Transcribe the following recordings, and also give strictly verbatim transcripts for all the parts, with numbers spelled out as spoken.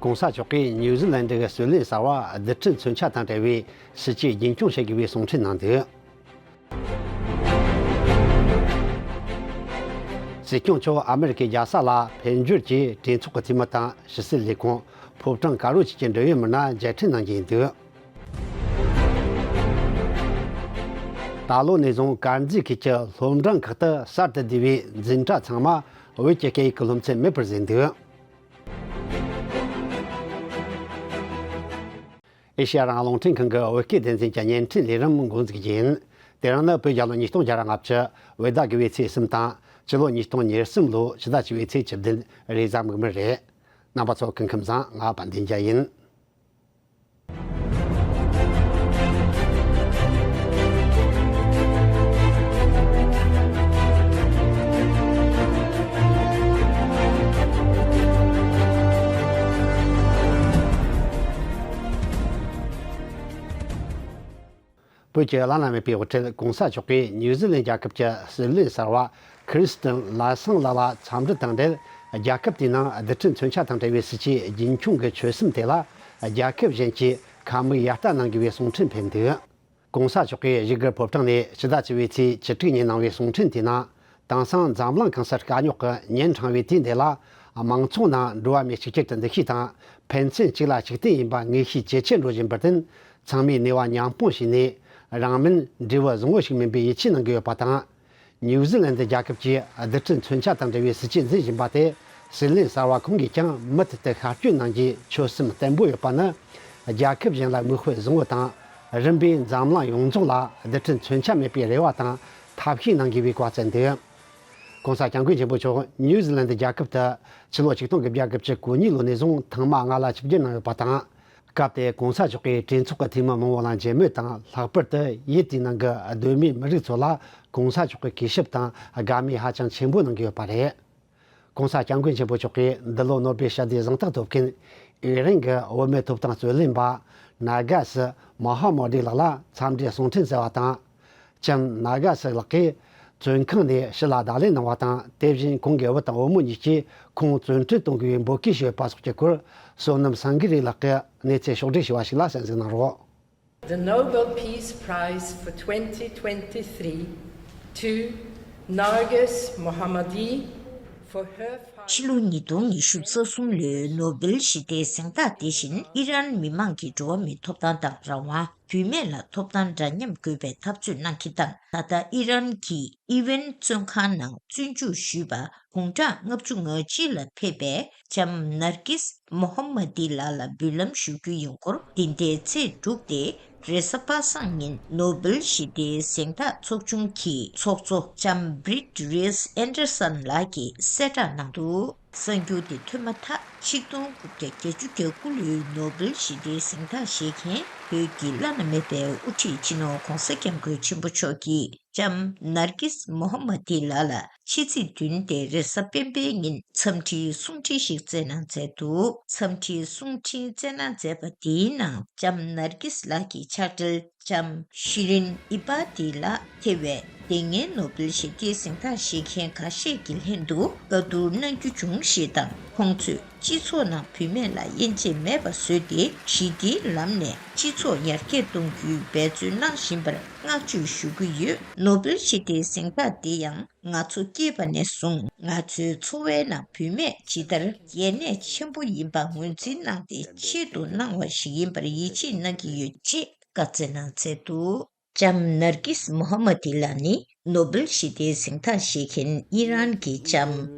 ༸གོང་ས་མཆོག་གིས་ཉིའུ་ཛི་ལན་ཌི་གི་སྲིད་བློན་གསར་བར་རྡུལ་ཕྲན་མཚོན་ཆ་དང་བྲལ་བའི་སྲིད་ཇུས་རྒྱུན་འཁྱོངས་བྱེད་དགོས་པའི་གསུང་འཕྲིན་གནང་འདུག་སྲིད་སྐྱོང་མཆོག་ཨ་མེ་རི་ཁའི་རྒྱལ་ས་ལ་ཕེབས་འབྱོར་གྱིས་གྲོས་ཚོགས་ཀྱི་འཐུས་མི་དང་ཕྱི་སྲིད་ལས་ཁུངས། ཕོ་བྲང་དཀར་པོ་བཅས་ཀྱི་འབྲེལ་ཡོད་མི་སྣར་མཇལ་འཕྲད་གནང་རྒྱུ་ཡིན་འདུག་ད་ལོ་ནས་བཟུང་དཀར་མཛེས་ཁུལ་གྱི་སློབ་འབྲིང་ཁག་ཏུ་གསར་དུ་བསྡུས་པའི་འཛིན་གྲྭ་ཚང་མ་བོད་ཀྱི་སྐད་ཡིག་གི་སློབ་ཚན་མེད་པར་བཟོས་འདུག་ཨེ་ཤེ་ཡ་རང་དབང་རླུང་འཕྲིན་ཁང་གི་བོད་སྐད་སྡེ་ཚན་གྱི་བརྙན་འཕྲིན་ལས་རིམ་འགོ་འཛུགས་རྒྱུ་ཡིན། དེ་རིང་ནི་བོད་རྒྱལ་ལོ་ཉིས་སྟོང་བརྒྱ་དང་ལྔ་བཅུ་བོད་ཟླ་དགུ་པའི་ཚེས་གསུམ་དང་། སྤྱི་ལོ་ཉིས་སྟོང་ཉེར་གསུམ་ལོའི་ཕྱི་ཟླ་བཅུ་པའི་ཚེས་བཅུ་བདུན་རེས་གཟའ་མིག་དམར་རེད། རྣམ་པ་ཚོ་སྐུ་ཁམས་བཟང་། ང་དཔལ་ལྡན་རྒྱལ་ཡིན། བོད་ཀྱི་བླ་ན་མེད་པའི་དབུ་ཁྲིད་༸གོང་ས་མཆོག་གིས་ཉིའུ་ཛི་ལན་རྒྱལ་ཁབ་ཀྱི་སྲིད་བློན་གསར་བ་ཁི་རི་སི་ཏན་ལ་སང་ལགས་ལ་འཚམས་འདྲི་དང་འབྲེལ། རྒྱལ་ཁབ་དེའི་ནང་རྡུལ་ཕྲན་མཚོན་ཆ་དང་བྲལ་བའི་སྲིད་ཇུས་རྒྱུན་འཁྱོངས་ཀྱི་ཆོད་སེམས་དེ་ལ་རྒྱལ་ཁབ་གཞན་གྱིས་ཁ་མིག་ཡར་ལྟ་གནང་དགོས་པའི་གསུང་འཕྲིན་ཕེབས་འདུག ༸གོང་ས་མཆོག་གིས་བཞུགས་སྒར་ཕོ་བྲང་ནས་ཕྱི་ཟླ་བཅུ་པའི་ཚེས་བཅུ་དྲུག་ཉིན་གནང་བའི་གསུང་འཕྲིན་དེའི་ནང་། དེང་སང་འཛམ་གླིང་གང་སར་དཀའ་རྙོག་གི་ཉིན་ཕྲེང་བའི་དུས་འདི་ལ། མང་ཚོགས་ནང་འགྲོ་བ་མིའི་གཅིག་གྱུར་གྱི་འདུ་ཤེས་དང་། ཕན་ཚུན་གཅིག་ལ་གཅིག་བརྟེན་ཡིན་པ་ངེས་ཤེས་ཇེ་ཆེར་འགྲོ་བཞིན་པར་བརྟེན། ཚང་མས་ནུས་པ་མཉམ་སྤུངས་བྱས་ནས། རང་མིན་འབྲས་བུ་བཟང་བོ་ཞིག་སྨིན་པའི་ཡིད་ཆེས་གནང་གི་ཡོད་པ་དང་། ཉིའུ་ཛི་ལན་ཌི་རྒྱལ་ཁབ་ཀྱིས་རྡུལ་ཕྲན་མཚོན་ཆ་དང་འབྲེལ་བའི་སྲིད་ཇུས་འཛིན་བཞིན་པ་དེ། སྲིད་བློན་གསར་བ་ཁོང་གིས་ཀྱང་མུ་མཐུད་དུ་ཤར་བསྐྱོད་གནང་རྒྱུའི་ཆོད་སེམས་བརྟན་པོ་ཡོད་པ་ནི། རྒྱལ་ཁབ་གཞན་ལ་མིག་དཔེ་བཟང་བོ་དང་། རིམ་པས་འཛམ་གླིང་ཡོངས་རྫོགས་ལ་རྡུལ་ཕྲན་མཚོན་ཆ་མེད་པའི་རེ་བ་དང་ཐབས་ཤེས་གནང་དགོས་པའི་བཀའ་སྩལ་འདུག ༸གོང་ས་༸སྐྱབས་མགོན་ཆེན་པོ་མཆོག་ཉིའུ་ཛི་ལན་ཌི་རྒྱལ་ཁབ་ཏུ་ཕྱི་ལོ་ཆིག་སྟོང་དགུ་བརྒྱ་དགུ་བཅུ་གོ་གཉིས་ལོ་ནས་བཟུང་ཐེངས་མ་ལྔ་ལ་ཆིབས་བསྒྱུར་གནང་ཡོད་པ་དང་། སྐབས་དེར་༸གོང་ས་མཆོག་གིས་གྲོས་ཚོགས་ཀྱི་འཐུས་མི་མང་བོ་ལ་མཇལ་མོལ་དང་། ལྷག་པར་དུ་ཡུལ་དེའི་ནང་གི་གདོད་མའི་མི་རིགས་ཚོ་ལ་༸གོང་ས་མཆོག་གི་གུས་ཞབས་དང་དགའ་མོས་ཧ་ཅང་ཆེན་པོ་གནང་གི་ཡོད་པ་རེད། ༸གོང་ས་༸སྐྱབས་མགོན་ཆེན་པོ་མཆོག་གིས་འདི་ལོ་ནོ་སྦེལ་ཞི་བདེའི་གཟེངས་རྟགས་ཐོབ་མཁན་ཨི་རན་གྱི་བུད་མེད་ཐོབ་ཐང་རྩོད་ལེན་པ་ནཱ་ག་སི་མོ་ཧ་མོ་ཌི་ལགས་ལ་འཚམས་འདྲིའི་གསུང་འཕྲིན་བསྩལ་བ་དང་། ལྕམ་ནཱ་ག་སི་ལགས་ཀྱིས་བཙོན་ཁང་ནས་ཕྱི་ལ་བདག་ལེན་གནང་བ་དང་། དེ་བཞིན་ཁོང་གི་བུ་དང་བུ་མོ་གཉིས་ཀྱིས་ཁོང་བཙོན་ཁྲིད་གཏོང་དགོས་པའི་འབོད་སྐུལ་ཞུས་ཡོད་པ་སོགས་ཀྱི་སྐོར། བསོད་ནམས་སེང་གེ་རི་ལགས་ཀྱིས་གནས་ཚུལ་ཕྱོགས་བསྒྲིགས་ཞུས་པ་ཞིག་ལ་གསན་གཟིགས་གནང་རོགས། The Nobel Peace Prize for twenty twenty-three to Nargis Mohammadi for her fight. ཕྱི་ལོ་ཉིས་སྟོང་ཉི་ཤུ་རྩ་གསུམ་ལོའི་ནོ་སྦེལ་ཞི་བདེའི་གཟེངས་རྟགས་དེ་བཞིན་ཨི་རན་མི་མང་གི་འགྲོ་བ་མིའི་ཐོབ་ཐང་དང་རང་དབང་། བུད་མེད་ལ་ཐོབ་ཐང་འདྲ་མཉམ་དགོས་པའི་འཐབ་རྩོད་གནང་མཁན་དང་། ད་ལྟ་ཨི་རན་གྱི་ཨི་ཝེན་བཙོན་ཁང་ནང་བཙོན་འཇུག་ཞུས་པ་དགུང་གྲངས་ལྔ་བཅུ་ང་གཅིག་ལ་ཕེབས་པའི་ལྕམ་ནར་ཀིས་མོ་ཧམ་མ་ཏི་ལགས་ལ་འབུལ་ལམ་ཞུ་རྒྱུ་ཡིན་སྐོར། འདི་ཟླའི་ཚེས་དྲུག་སྟེ་རེས་གཟའ་པ་སངས་ཉིན་ནོ་སྦེལ་ཞི་བདེའི་གཟེངས་རྟགས་ཚོགས་ཆུང་གི་ཚོགས་གཙོ་ལྕམ་བྷི་རིད་རེས་ཨན་ཌར་སན་ལགས་ཀྱིས་གསལ་བསྒྲགས་གནང་འདུག་གསར་འགྱུར་དེ་ཐོས་མ་ཐག་ཆིག་སྟོང་དགུ་བརྒྱ་བརྒྱད་ཅུ་གྱ་དགུ་ལོའི་ནོ་སྦེལ་ཞི་བདེའི་གཟེངས་རྟགས་བཞེས་མཁན་བོད་ཀྱི་བླ་ན་མེད་པའི་དབུ་ཁྲིད་སྤྱི་ནོར་༸གོང་ས་༸སྐྱབས་མགོན་ཆེན་པོ་མཆོག་གིས་ལྕམ་ནར་ཀིས་མོ་ཧམ་མ་ཏི་ལགས་ལ་ཕྱི་ཚེས་བདུན་སྟེ་རེས་གཟའ་སྤེན་པའི་ཉིན་འཚམས་འདྲིའི་གསུང་འཕྲིན་ཞིག་བསྩལ་གནང་མཛད་འདུག་འཚམས་འདྲིའི་གསུང་འཕྲིན་བསྩལ་གནང་མཛད་པ་དེའི་ནང་ལྕམ་ནར་ཀིས་ལགས་ཀྱི་ཕྱག་སྦྲེལ་ལྕམ་ཤི་རིན་ཨི་པ་ཏི་ལགས་ཐེ་བའི་དེ་སྔའི་ནོ་སྦེལ་ཞི་བདེའི་གཟེངས་རྟགས་བཞེས་མཁན་ཁ་ཤས་ཀྱི་ལྷན་དུ་བཀའ་བསྡུར་གནང་རྒྱུ་བྱུང་ཞེས་དང་། ཁོང་ཚོས་སྤྱི་ཚོགས་ནང་བུད་མེད་ལ་དབྱེ་འབྱེད་མེད་པ་བཟོས་ཏེ་ཞི་བདེའི་ལམ་ནས་སྤྱི་ཚོགས་ཡར་རྒྱས་གཏོང་རྒྱུའི་འབད་བརྩོན་གནང་བཞིན་པར་བསྔགས་བརྗོད་ཞུ་གི་ཡོད། ནོ་སྦེལ་ཞི་བདེའི་གཟེངས་རྟགས་འདི་ཡང་ང་ཚོ་སྐྱེས་པ་ནས་བཟུང་ང་ཚོའི་འཚོ་བའི་ནང་བུད་མེད་ཇི་ལྟར་གལ་གནད་ཆེན་པོ་ཡིན་པ་ངོས་འཛིན་གནང་སྟེ་ཆེད་དུ་གནང་བ་ཞིག་ཡིན་པར་ཡིད་ཆེས་གནང་གི་ཡོད་ཅེས་བཀའ་སྩལ་གནང་མཛད་འདུག་ལྕམ་ནར་ཀིས་མོ་ཧམ་མ་ཏི་ལགས་ནི་ནོ་སྦེལ་ཞི་བདེའི་གཟེངས་རྟགས་བཞེས་མཁན་ཨི་རན་གྱི་ལྕམ་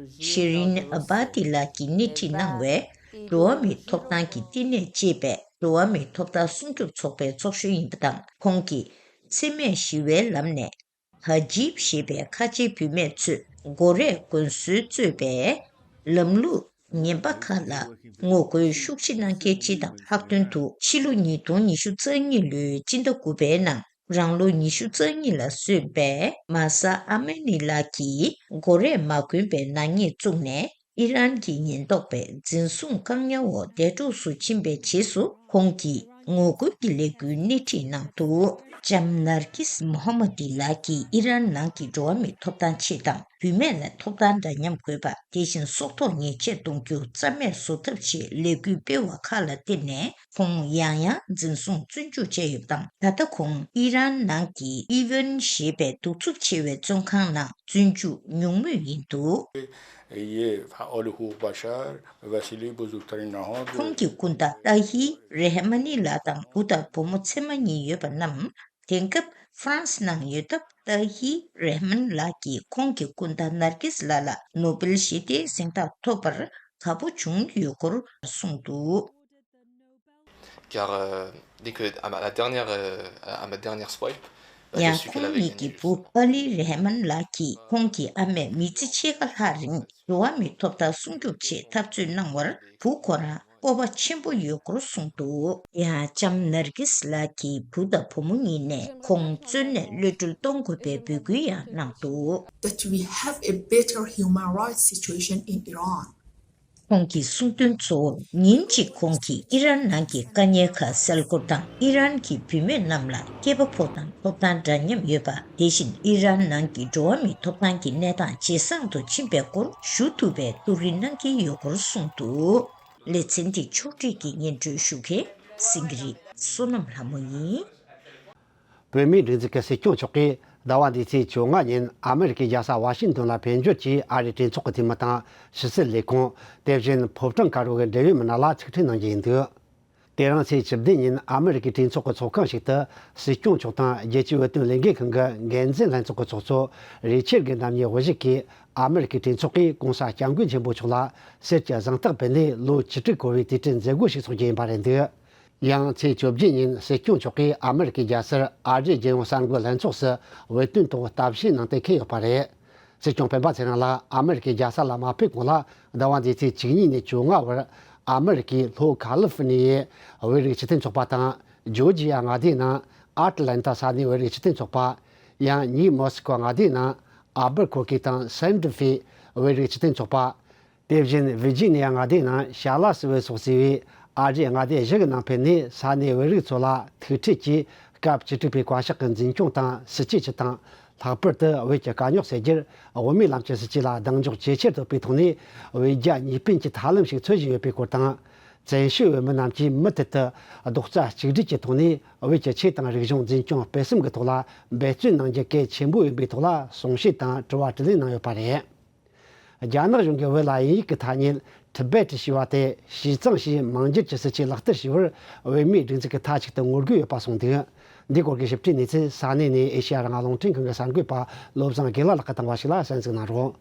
ཤི་རིན་ཨ་བྷ་ཏི་ལགས་ཀྱིས་སྣེ་ཁྲིད་གནང་བའི་འགྲོ་བ་མིའི་ཐོབ་ཐང་གི་བསྟི་གནས་ཅེས་པའི་འགྲོ་བ་མིའི་ཐོབ་ཐང་སྲུང་སྐྱོབ་ཚོགས་པའི་ཚོགས་གཞོན་ཡིན་པ་དང་། ཁོང་གིས་འཚེ་མེད་ཞི་བའི་ལམ་ནས་ཧ་ཇིབ་ཞེས་པའི་ཁ་ཆེའི་བུད་མེད་ཚོས་གོ་རེ་གོན་སྲོལ་གཙོས་པའི་ལམ་ལུགས་ངན་པ་ཁག་ལ་ངོ་རྒོལ་ཤུགས་ཆེ་གནང་མཁན་སྤྱི་དང་། ལྷག་དོན་དུ་ཕྱི་ལོ་ཉིས་སྟོང་ཉི་ཤུ་རྩ་གཉིས་ལོའི་སྤྱི་ཟླ་དགུ་པའི་ནང་རང་ལོ་ཉི་ཤུ་རྩ་གཉིས་ལ་སོན་པའི་མཱ་ས་ཨ་མེ་ནི་ལགས་ཀྱིས་གོ་རེ་མ་གོན་པའི་ནག་ཉེས་བཙུགས་ནས་ཨི་རན་གྱི་ཉེན་རྟོག་པས་འཛིན་བཟུང་བཀག་ཉར་འོག་འདས་གྲོངས་སུ་ཕྱིན་པའི་རྗེས་སུ། ཁོང་གིས་ངོ་རྒོལ་གྱི་ལས་འགུལ་སྣེ་ཁྲིད་གནང་འདུག་ལྕམ་ནར་ཀིས་མོ་ཧམ་མ་ཏི་ལགས་ཀྱིས་ཨི་རན་ནང་གི་འགྲོ་བ་མིའི་ཐོབ་ཐང་ཆེད་དང་ བུད་མེད་ལ་ཐོབ་ཐང་འདྲ་མཉམ་དགོས་པ། དེ་བཞིན་སྲོག་ཐོག་ཉེས་ཆད་གཏོང་རྒྱུ་རྩ་མེད་བཟོ་ཐབས་ཆེད་ལས་འགུལ་སྤེལ་བ་ཁག་ལ་བརྟེན་ནས། ཁོང་ཡང་ཡང་འཛིན་བཟུང་བཙོན་འཇུག་བྱས་ཡོད་པ་དང་། ད་ལྟ་ཁོང་ཨི་རན་ནང་གི་ཨི་ཝན་ཞེས་པའི་གདུག་རྩུབ་ཆེ་བའི་བཙོན་ཁང་ནང་བཙོན་འཇུག་མྱོང་མུས་ཡིན་འདུག. یه فعال حقوق بشر، وسیلهٔ بزرگترین نهاد. ཁོང་གི་སྐུ་ཟླ་ཏཱ་ཧི་རེ་ཧ་མ་ནི་ལགས་དང་བུ་དང་བུ་མོ་མཚེ་མ་གཉིས་ཡོད་པ་རྣམས། དེང་སྐབས་ཧྥ་རན་སི་ནང་ཡོད་སྟབས། ཏཱ་ཧི་རེ་ཧ་མན་ལགས་ཀྱིས་ཁོང་གི་སྐུ་ཟླ་ནར་གིས་ལགས་ལ་ནོ་སྦེལ་ཞི་བདེའི་གཟེངས་རྟགས་ཐོབ་པར་དགའ་པོ་བྱུང་ཡོད་སྐོར་གསུངས་འདུག. Car, euh, dès que à ma- la dernière, euh, à ma dernière swipe, bah, j'ai ཡང་su qu'elle ཁོང་ཉིད་ཀྱི་བུ་ཨ་ལི་རེ་ཧ་མན་ལགས་ཀྱིས་ཁོང་གི་ཨ་མས་མི་ཚེ་ཕྱེད་ཀ་ལྷག་རིང་འགྲོ་བ་མིའི་ཐོབ་ཐང་སྲུང་སྐྱོབ་ཆེད་འཐབ་རྩོད་གནང་བར། བུ་ཁོ་རང་སྤོབས་པ་ཆེན་པོ་ཡོད་སྐོར་གསུངས་འདུག. ཡང་ལྕམ་ནར་གིས་ལགས་ཀྱི་བུ་དང་བུ་མོ་གཉིས་ནས་ཁོང་བཙོན་ནས་གློད་གྲོལ་གཏོང་དགོས་པའི་འབོད་སྐུལ་ཡང་གནང་འདུག. That we have a better human rights situation in Iran. ཁོང་གིས་གསུངས་དོན་གཙོ་བོར། ཉིན་གཅིག་ཁོང་གིས་ཨི་རན་ནང་གི་དཀའ་ཉེན་ཁག་སེལ་སྐོར་དང་། ཨི་རན་གྱི་བུད་མེད་རྣམས་ལ་སྐྱེས་པ་ཕོ་དང་ཐོབ་ཐང་འདྲ་མཉམ་ཡོད་པ། དེ་བཞིན་ཨི་རན་ནང་གི་འགྲོ་བ་མིའི་ཐོབ་ཐང་གི་གནས་སྟངས་ཇེ་བཟང་དུ་ཕྱིན་པའི་སྐོར་ཞུ་ཐུབ་པའི་ཐུགས་རེ་གནང་གི་ཡོད་སྐོར་གསུངས་འདུག. ལེ་ཚན་འདི་ཕྱོགས་སྒྲིག་གིས་སྙན་སྒྲོན་ཞུ་མཁན་སེང་གེ་རི་བསོད་ནམས་ལྷ་མོ་ཡིན། བོད་མིའི་སྒྲིག་འཛུགས་ཀྱི་སྲིད་སྐྱོང་མཆོག་གིས་ཟླ་བ་འདིའི་ཚེས་བཅོ་ལྔ་ཉིན་ཨ་མེ་རི་ཀའི་རྒྱལ་ས་ཝ་ཤིང་ཏོན་ལ་ཕེབས་འབྱོར་གྱིས། ཨ་རིའི་གྲོས་ཚོགས་ཀྱི་འཐུས་མི་དང་། ཕྱི་སྲིད་ལས་ཁུངས། དེ་བཞིན་ཕོ་བྲང་དཀར་པོ་གི་འབྲེལ་ཡོད་མི་སྣ་ལ་ཐུག་འཕྲད་གནང་རྒྱུ་ཡིན་འདུག། དེ་རིང་ཚེས་བཅུ་བདུན་ཉིན་ཨ་མེ་རི་ཀའི་གྲོས་ཚོགས་ཀྱི་ཚོགས་ཁང་ཞིག་ཏུ་སྲིད་སྐྱོང་མཆོག་དང་རྒྱལ་སྤྱིའི་བོད་དོན་ལས་འགུལ་ཁང་གི་འགན་འཛིན་ལྷན་ཚོགས་ཀྱི་ཚོགས་གཙོ་རི་ཆར་གྱི་རྣམ་གཉིས་དབུ་བཞུགས་ཀྱིས། ཨ་མེ་རི་ཀའི་གྲོས་ཚོགས་ཀྱིས་གོང་ས་སྐྱབས་མགོན་ཆེན་པོ་མཆོག་ལ་གསེར་གྱི་གཟེངས་རྟགས་ཕུལ་ནས་ལོ་བཅུ་དྲུག་འཁོར་བའི་དུས་དྲན་མཛད་སྒོ་ཞིག་འཚོགས་རྒྱུ་ཡིན་པ་རེད་འདུག། ཡང་ཚེས་བཅོ་བརྒྱད་ཉིན་སྲིད་སྐྱོང་མཆོག་གིས་ཨ་མེ་རི་ཀའི་རྒྱལ་སར་ཨ་རིའི་རྒྱལ་ཡོངས་གསར་འགོད་ལྷན་ཚོགས་སུ་བོད་དོན་ཐོག་གཏམ་བཤད་གནང་སྟེ་འཁེལ་ཡོད་པ་རེད། སྲིད་སྐྱོང་སྤེན་པ་ཚེ་རིང་ལགས་ཨ་མེ་རི་ཀའི་རྒྱལ་ས་ལ་མ་ཕེབས་གོང་ལ། ཟླ་བ་འདིའི་ཚེས་བཅུ་གཉིས་ནས་བཅོ་ལྔ་བར་ཨ་མེ་རི་ཀའི་ལྷོ་ཁ་ལི་ཧྥི་ནི་ཡའི་བོད་རིགས་སྤྱི་མཐུན་ཚོགས་པ་དང་། ཇོར་ཇི་ཡ་མངའ་སྡེའི་ནང་ཨ་ཏི་ལན་ཏ་ས་གནས་བོད་རིགས་སྤྱི་མཐུན་ཚོགས་པ། ཡང་ཉིའུ་མོ་སི་ཀོ་མངའ་སྡེའི་ནང་ཨལ་བྷར་ཁོ་ཁི་དང་སན་ཏ་ཧྥེ་བོད་རིགས་སྤྱི་མཐུན་ཚོགས་པ། དེ་བཞིན་ཝི་ཇི་ནི་ཡ་མངའ་སྡེའི་ནང་ཤ་ལ་སི་བོད་སོགས་ཟེར་བའི་ཨ་རིའི་མངའ་སྡེ་བཞི་གི་ནང་ཕེབས་ནས། ས་གནས་བོད་རིགས་ཚོ་ལ་ཐུག་འཕྲད་ཀྱིས། སྐབས་བཅུ་དྲུག་པའི་བཀའ་ཤག་གི་འཛིན་སྐྱོང་དང་། སྲིད་བྱུས་སྤྱི་དང་། ལྷག་པར་དུ་བོད་ཀྱི་དཀའ་རྙོག་སེལ་རྒྱུར་དབུ་མའི་ལམ་གྱི་སྲིད་བྱུས་ལ་གདེང་འཇོག་ཇེ་ཆེར་ཐོབ་པའི་ཐོག་ནས། བོད་རྒྱ་གཉིས་ཕན་གྱི་ཐབས་ལམ་ཞིག་འཚོལ་བཞིན་ཡོད་པའི་སྐོར་དང་། བཙན་བྱོལ་བོད་མི་རྣམས་ཀྱིས་མུ་མཐུད་དུ་རྡོག་རྩ་གཅིག་སྒྲིལ་གྱི་ཐོག་ནས། བོད་ཀྱི་ཆོས་དང་རིག་གཞུང་འཛིན་སྐྱོང་སྤེལ་གསུམ་གྱི་ཐོག་ལ་འབད་བརྩོན་གནང་རྒྱུ་གལ་ཆེན་པོ་ཡིན་པའི་ཐོག་ལ་གསུང་བཤད་དང་དྲི་བ་དྲིས་ལན་གནང་ཡོད་པ་རེད། རྒྱ་ནག་གཞུང་གིས་བོད་ལ་དབྱིན་ཡིག་གི་ཐ་སྙད་ཊི་བེ་ཊི་ཞེས་པ་དེ་ཕྱིས་གཙང་ཞེས་མིང་བསྒྱུར་གྱི་སྲིད་བྱུས་ལག་བསྟར་བྱས་པར་བོད་མིའི་སྒྲིག་འཛུགས་ཀྱིས་མཐའ་གཅིག་ཏུ་ངོ་རྒོལ་ཡོད་པ་གསུངས་འདུག། འདིའི་སྐོར་གྱི་ཞིབ་ཕྲའི་གནས་ཚུལ་ས་གནས་ནས་ཨེ་ཤེ་ཡ་རང་དབང་རླུང་འཕྲིན་ཁང་གི་གསར་འགོད་པ་བློ་བཟང་དགེ་ལགས་ལགས་ཀྱིས་བཏང་བ་ཞིག་ལ་གསན་གཟིགས་གནང་རོགས།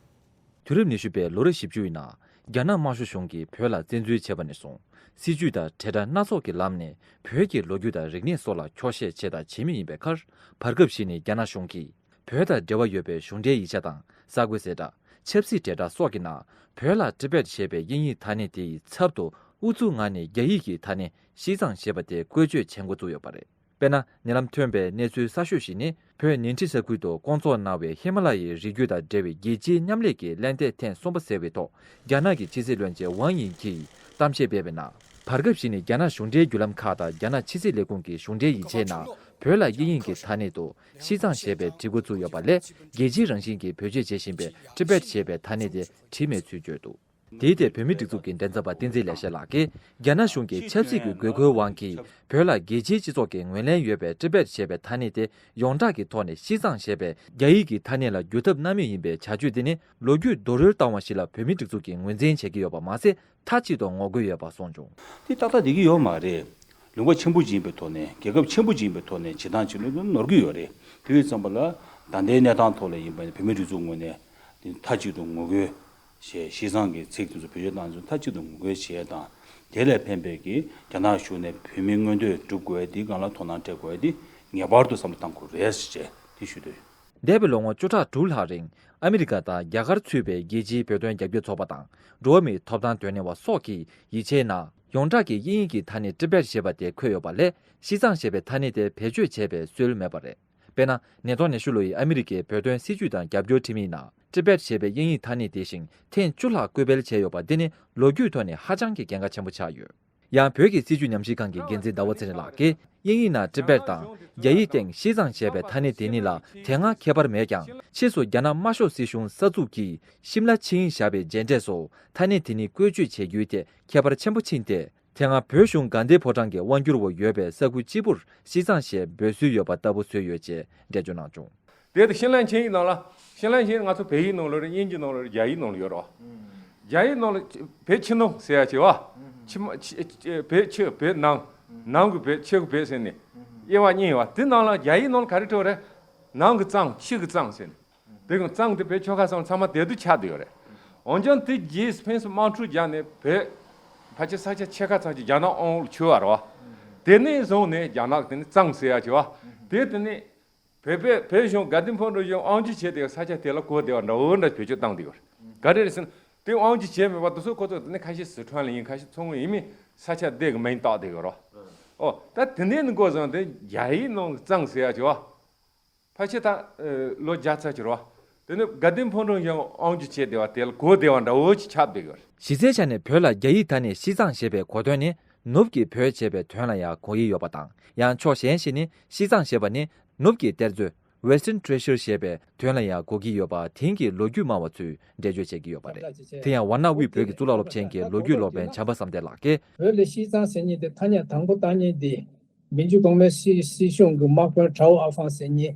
དུས་རབས་ཉི་ཤུ་པའི་ལོ་རབས་བཞི་བཅུ་ཡི་ནང་། རྒྱ་ནག་དམར་ཤོག་གཞུང་གིས་བོད་ལ་བཙན་འཛུལ་བྱས་པ་ནས་བཟུང་། སྲིད་ཇུས་དང་དྲིལ་བསྒྲགས་སྣ་ཚོགས་ཀྱི་ལམ་ནས་བོད་ཀྱི་ལོ་རྒྱུས་དང་རིག་གནས་སོགས་ལ་འཁྱོག་བཤད་བྱས་དང་བྱེད་མུས་ཡིན་པའི་ཁར། བར་སྐབས་ཤིག་ནས་རྒྱ་ནག་གཞུང་གིས། བོད་དང་འབྲེལ་བ་ཡོད་པའི་གཞུང་འབྲེལ་ཡིག་ཆ་དང་གསར་འགོད་གསལ་བསྒྲགས། ཆབ་སྲིད་དྲིལ་བསྒྲགས་སོགས་ཀྱི་ནང་། བོད་ལ་ཊི་བེཊ་ཞེས་པའི་དབྱིན་ཡིག་ཐ་སྙད་དེ་ཡི་ཚབ་ཏུ་ཨུ་ཚུགས་ངང་ནས་རྒྱ་ཡིག་གི་ཐ་སྙད་ཤིས་ཙང་ཞེས་པ་དེ་བཀོལ་སྤྱོད་བྱེད་འགོ་བཙུགས་ཡོད་པ་རེད། དཔེར་ན། ཉེ་ལམ་ཐོན་པའི་གནས་ཚུལ་གསར་ཤོས་ཤིག་ནི། བོད་ནན་ཁྲི་ས་ཁུལ་དུ་སྐོང་ཚོགས་གནང་བའི་ཧི་མ་ལ་ཡའི་རི་རྒྱུད་དང་འབྲེལ་བའི་རྒྱལ་སྤྱིའི་མཉམ་ལས་ཀྱི་གླེང་སྟེགས་ཐེངས་གསུམ་པ་ཟེར་བའི་ཐོག་རྒྱ་ནག་གི་ཕྱི་སྲིད་བློན་ཆེན་ཝང་ཡིན་གྱིས་གཏམ་བཤད་སྤེལ་བའི་ནང་། བར་སྐབས་ཤིག་ནས་རྒྱ་ནག་གཞུང་འབྲེལ་བརྒྱུད་ལམ་ཁག་དང་རྒྱ་ནག་ཕྱི་སྲིད་ལས་ཁུངས་ཀྱི་གཞུང་འབྲེལ་ཡིག་ཆའི་ནང་། བོད་ལ་དབྱིན་ཡིག་གི་ཐ་སྙད་དུ་ཤིས་ཙང་ཞེས་པའི་བྲིས་འགོ་བཙུགས་ཡོད་པ་ལས། རྒྱལ་སྤྱིའི་རང་བཞིན་གྱི་བེད་སྤྱོད་བྱེད་བཞིན་པའི་ཊི་བེཊ་ཞེས་པའི་ཐ་སྙད་དེ་བྲིས་མེད་ཚུལ་བརྗོད་འདུག། དེའི་ཐད་བོད་མིའི་སྒྲིག་འཛུགས་ཀྱི་མགྲིན་ཚབ་པ་བསྟན་འཛིན་ལེགས་བཤད་ལགས་ཀྱིས། རྒྱ་ནག་གཞུང་གིས་ཆབ་སྲིད་ཀྱི་དགོས་མཁོའི་དབང་གིས། བོད་ལ་རྒྱལ་སྤྱིའི་སྤྱི་ཚོགས་ཀྱི་ངོས་ལེན་ཡོད་པའི་ཊི་བེཊ་ཞེས་པའི་ཐ་སྙད་དེ་ཡོངས་གྲགས་ཀྱི་ཐོག་ནས་ཤིས་ཙང་ཞེས་པའི་རྒྱ་ཡིག་གི་ཐ་སྙད་ལ་བསྒྱུར་ཐབས་གནང་མུས་ཡིན་པའི་བྱ་སྤྱོད་དེ་ནི་ལོ་རྒྱུས་རྡོལ་རོལ་བཏང་བ་ཞིག་ལ་བོད་མིའི་སྒྲིག་འཛུགས་ཀྱིས་ངོས་འཛིན་བྱེད་ཀྱི་ཡོད་པ་མ་ཟད། མཐའ་གཅིག་ཏུ་ངོ་རྒོལ་ཡོད་པ་གསུངས་བྱུང་། དེ་ཏག་ཏག་བསྡད་ཀྱི་ཡོད་མ་རེད། ལུང་པ་ཆེན་པོ་ཅིག་ཡིན་པའི་ཐོག་ནས། རྒྱལ་ཁབ་ཆེན་པོ་ཅིག་ཡིན་པའི་ཐོག་ནས་བྱེད་སྟངས་བྱེད་ལུགས་དེ་ནོར་གྱི་ཡོད་རེད། དེ་ཡིན་ཙམ་པ་ལ་ད་ལྟའི་གནས་སྟངས་ཐོག་ལ་ཡིན་པ་ནི་བོད་མིའི་སྒྲིག་འཛུགས་ངོས་ནས་དེ་མཐའ་གཅིག་ཏུ་ངོ་རྒོལ་བྱས། ཤིས་ཙང་གི་ཚིག་དེ་ཚོ་བེད་སྤྱོད་བཏང་ཚུལ་མཐའ་གཅིག་ཏུ་ངོ་རྒོལ་བྱས་དང་། དེ་ལས་ཕན་པའི་གི་རྒྱ་ནག་གཞུང་ནས་བོད་མིའི་མངོན་འདོད་སྒྲུབ་དགོས་དེ་སྒང་ལ་དོ་སྣང་སྤྲད་དགོས་དེ་ངེས་པར་དུ་བསམ་བློ་བཏང་དགོས་རེད་ཅེས་དེ་ཞུ་འདོད་ཡོད། འདས་པའི་ལོ་ངོ་བཅུ་ཕྲག་དྲུག་ལྷག་རིང་ཨ་མི་རི་ཀ་དང་རྒྱ་གར་ཚུད་པའི་རྒྱལ་སྤྱིའི་བོད་དོན་རྒྱབ་སྐྱོར་ཚོགས་པ་དང་འགྲོ་བ་མིའི་ཐོབ་ཐང་དོན་གཉེར་བ་སོགས་ཀྱིས་ཡིག་ཆའི་ནང་ཡོངས་གྲགས་ཀྱི་དབྱིན་ཡིག་གི་ཐ་སྙད་ཊི་བེཊ་ཞེས་པ་དེ་འཁོད་ཡོད་པ་ལས། ཤིས་ཙང་ཞེས་པའི་ཐ་སྙད་དེ་བེད་སྤྱོད་བྱས་པའི་སྲོལ་མེད་པ་རེད། དཔེར་ན། ཉིས་སྟོང་ཉི་ཤུ་ལོའི་ཨ་མི་རི་ཀའི་བོད་དོན་སྲིད་བྱུས་དང་རྒྱབ་སྐྱོར་ཁྲིམས་ཡིག་ནང་། ཊི་བེཊ་ཞེས་པའི་དབྱིན་ཡིག་ཐ་སྙད་དེ་བཞིན་ཐེངས་བཅུ་ལྷག་བཀོད་སྤེལ་བྱས་ཡོད་པ་འདི་ནི་ལོ་རྒྱུས་ཐོག་ནས་ཧ་ཅང་གི་གལ་འགངས་ཆེན་པོ་ཆགས་ཡོད། ཡང་བོད་ཀྱི་སྲིད་བྱུས་ཉམས་ཞིབ་ཁང་གི་འགན་འཛིན་ཟླ་བ་ཚེ་རིང་ལགས་ཀྱིས། དབྱིན་ཡིག་ནང་ཊི་བེཊ་དང་རྒྱ་ཡིག་སྟེང་ཤིས་ཙང་ཞེས་པའི་ཐ་སྙད་དེ་གཉིས་ལ་དེ་སྔ་ཁྱད་པར་མེད་ཀྱང་། ཕྱིས་སུ་རྒྱ་ནག་དམར་ཤོག་སྲིད་གཞུང་གསར་འཛུགས་ཀྱིས་ཤིམ་ལ་ཆིངས་ཡིག་བཞག་པའི་རྗེས་འབྲས་སུ་ཐ་སྙད་དེ་གཉིས་བཀོལ་སྤྱོད་བྱེད་རྒྱུའི་ཐད་ཁྱད་པར་ཆེན་པོ་ཕྱིན་ཏེ། དེ་སྔ་བོད་གཞུང་དགའ་ལྡན་ཕོ་བྲང་གི་དབང་སྒྱུར་འོག་ཡོད་པའི་ས་ཁུལ་གཅིག་པུར་ཤིས་ཙང་ཞེས་འབོད་སྲོལ་ཡོད་པ་ལྟ་བུ་བཟོས་ཡོད་ཅེས་འགྲེལ་བརྗོད་གནང་བྱུང་། དེ་ལྟར་ཤིན་ལན་ཆིངས་ཡིག་ནང་ལ། ཤིན་ལན་ཆིངས་ཡིག་ང་ཚོ་བོད་ཡིག་ནང་ལ་རེད། དབྱིན་ཇི་ནང་ལ་རེད། རྒྱ་ཡིག་ནང་ལ་ཡོད་རེད་བ། རྒྱ་ཡིག་ནང་ལ་བོད་ཕྱི་ནང་ཟེར་ཡ་ཆེ་བ། ཕྱི་མ་ཕྱི་བོད་ཕྱི་བོད་ནང་། ནང་གི་བོད་ཕྱི་གི་བོད་ཟེར་ནས། དབྱེ་བ་གཉིས་ཡོད་བ། དེ་ནང་ལ་རྒྱ་ཡིག་ནང་ལ་ག་རེ་བྲིས་པ་རེད། ནང་གི་གཙང་ཕྱི་གི་གཙང་ཟེར་ནས། དེ་གི་གཙང་དེ་བོད་ཆོལ་ཁ་གསུམ་ཚང་མ་དེ་དུ་ཆགས་བསྡད་ཡོད་རེད། འོན་ཀྱང་དེ་རྗེས་ཕན་སུ་དམག་འཁྲུག་རྒྱག་ནས་བོད་ཕལ་ཆེར་ས་ཆ་ཕྱེད་ཀ་ཙམ་ཅིག་རྒྱ་ནག་དབང་འོག་ལ་ཚུད་པ་རེད་བ། དེ་ནས་བཟུང་ནས་རྒྱ་ནག་དེ་ནས་གཙང་ཟེར་ཡ་ཆེ་བ། དེ་དེ་ནས། བོད་པས་བོད་གཞུང་དགའ་ལྡན་ཕོ་བྲང་གཞུང་དབང་སྒྱུར་བྱས་ཏེ་ས་ཆ་དེ་ལ་གོ་བདེ་བ་འདྲ་བོ་འདྲ་བེད་སྤྱོད་བཏང་བསྡད་ཡོད་རེད། ག་རེ་རེད་ཟེར་ན། དེ་དབང་སྒྱུར་བྱས་མེད་པ་དེ་ཚོ་ཁོ་ཚོ་དེ་ནས་ཁ་ཤས་སི་ཁྲོན་ལ་ཡིན། ཁ་ཤས་མཚོ་སྔོན་ཡིན་མིན་ས་ཆ་དེ་གི་མིང་བཏགས་བསྡད་ཡོད་རེད། ཨོ་ད་དེ་ནས་ནི་འགོ་བཟུང་སྟེ་རྒྱ་ཡིག་ནང་གི་གཙང་ཟེར་ཡ་ཆེ་བ། ཕལ་ཆེར་ད་ལོ་བརྒྱ་ཙམ་ཅིག་རེད་བ། དེ་ནས་དགའ་ལྡན་ཕོ་བྲང་གཞུང་དབང་སྒྱུར་བྱས་བསྡད་པ་དེ་ལ་གོ་བདེ་བ་འདྲ་བོ་ཅིག་ཆགས་བསྡད་ཡོད་རེད། གཞི་རྩའི་ཆ་ནས་བོད་ལ་རྒྱ་ཡིག་ཐ་སྙད་ཤིས་ཙང་ཞེས་པའི་གོ་དོན་ནི། ནུབ་ཀྱི་བོད་ཅེས་པའི་དོན་ལ་ཡང་གོ་གི་ཡོད་པ་དང་། ཡང་ཕྱོགས་གཞན་ཞིག་ནི་ཤིས་ཙང་ཞེས་པ་ནི་ནུབ་ཀྱི་གཏེར་མཛོད། Western Treasure ཞེས་པའི་དོན་ལ་ཡང་གོ་གི་ཡོད་པ་དེང་གི་ལོ་རྒྱུས་སྨྲ་བ་ཚོས་འགྲེལ་བརྗོད་བྱེད་ཀྱི་ཡོད་པ་རེད། དེ་ཡང་ཝཱ་ཎ་དབུས་བོད་ཀྱི་གཙུག་ལག་སློབ་ཆེན་གྱི་ལོ་རྒྱུས་སློབ་དཔོན་བྱམས་པ་བསམ་གཏན་ལགས་ཀྱིས། བོད་ལ་ཤིས་ཙང་ཟེར་མཁན་དེ་ཐ་སྙད་དང་པོ་བཏགས་མཁན་དེ། མན་ཇུ་གོང་མའི་སྲིད་སྲིད་གཞུང་གི་དམག་དཔོན་ཁྲའོ་ཨ་ཧྥང་ཟེར་མཁན།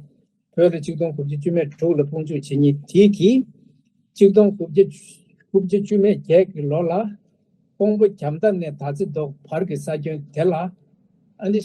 བོད་ལ་ཆིག་སྟོང་དགུ་བརྒྱ་བཅུ་མེད་དྲུག་ལ་དཔུང་འཇུག་བྱེད་མཁན་དེ་གིས། ཆིག་སྟོང་དགུ་བརྒྱ་དགུ་བརྒྱ་བཅུ་མེད་བརྒྱད་ཀྱི་ལོ་ལ། ཀོང་པོ་རྒྱ་མདའ་ནས་དར་རྩེ་རྡོ་བར་གྱི་ས་ཁྱོན་དེ་ལ། ཨ་ནི།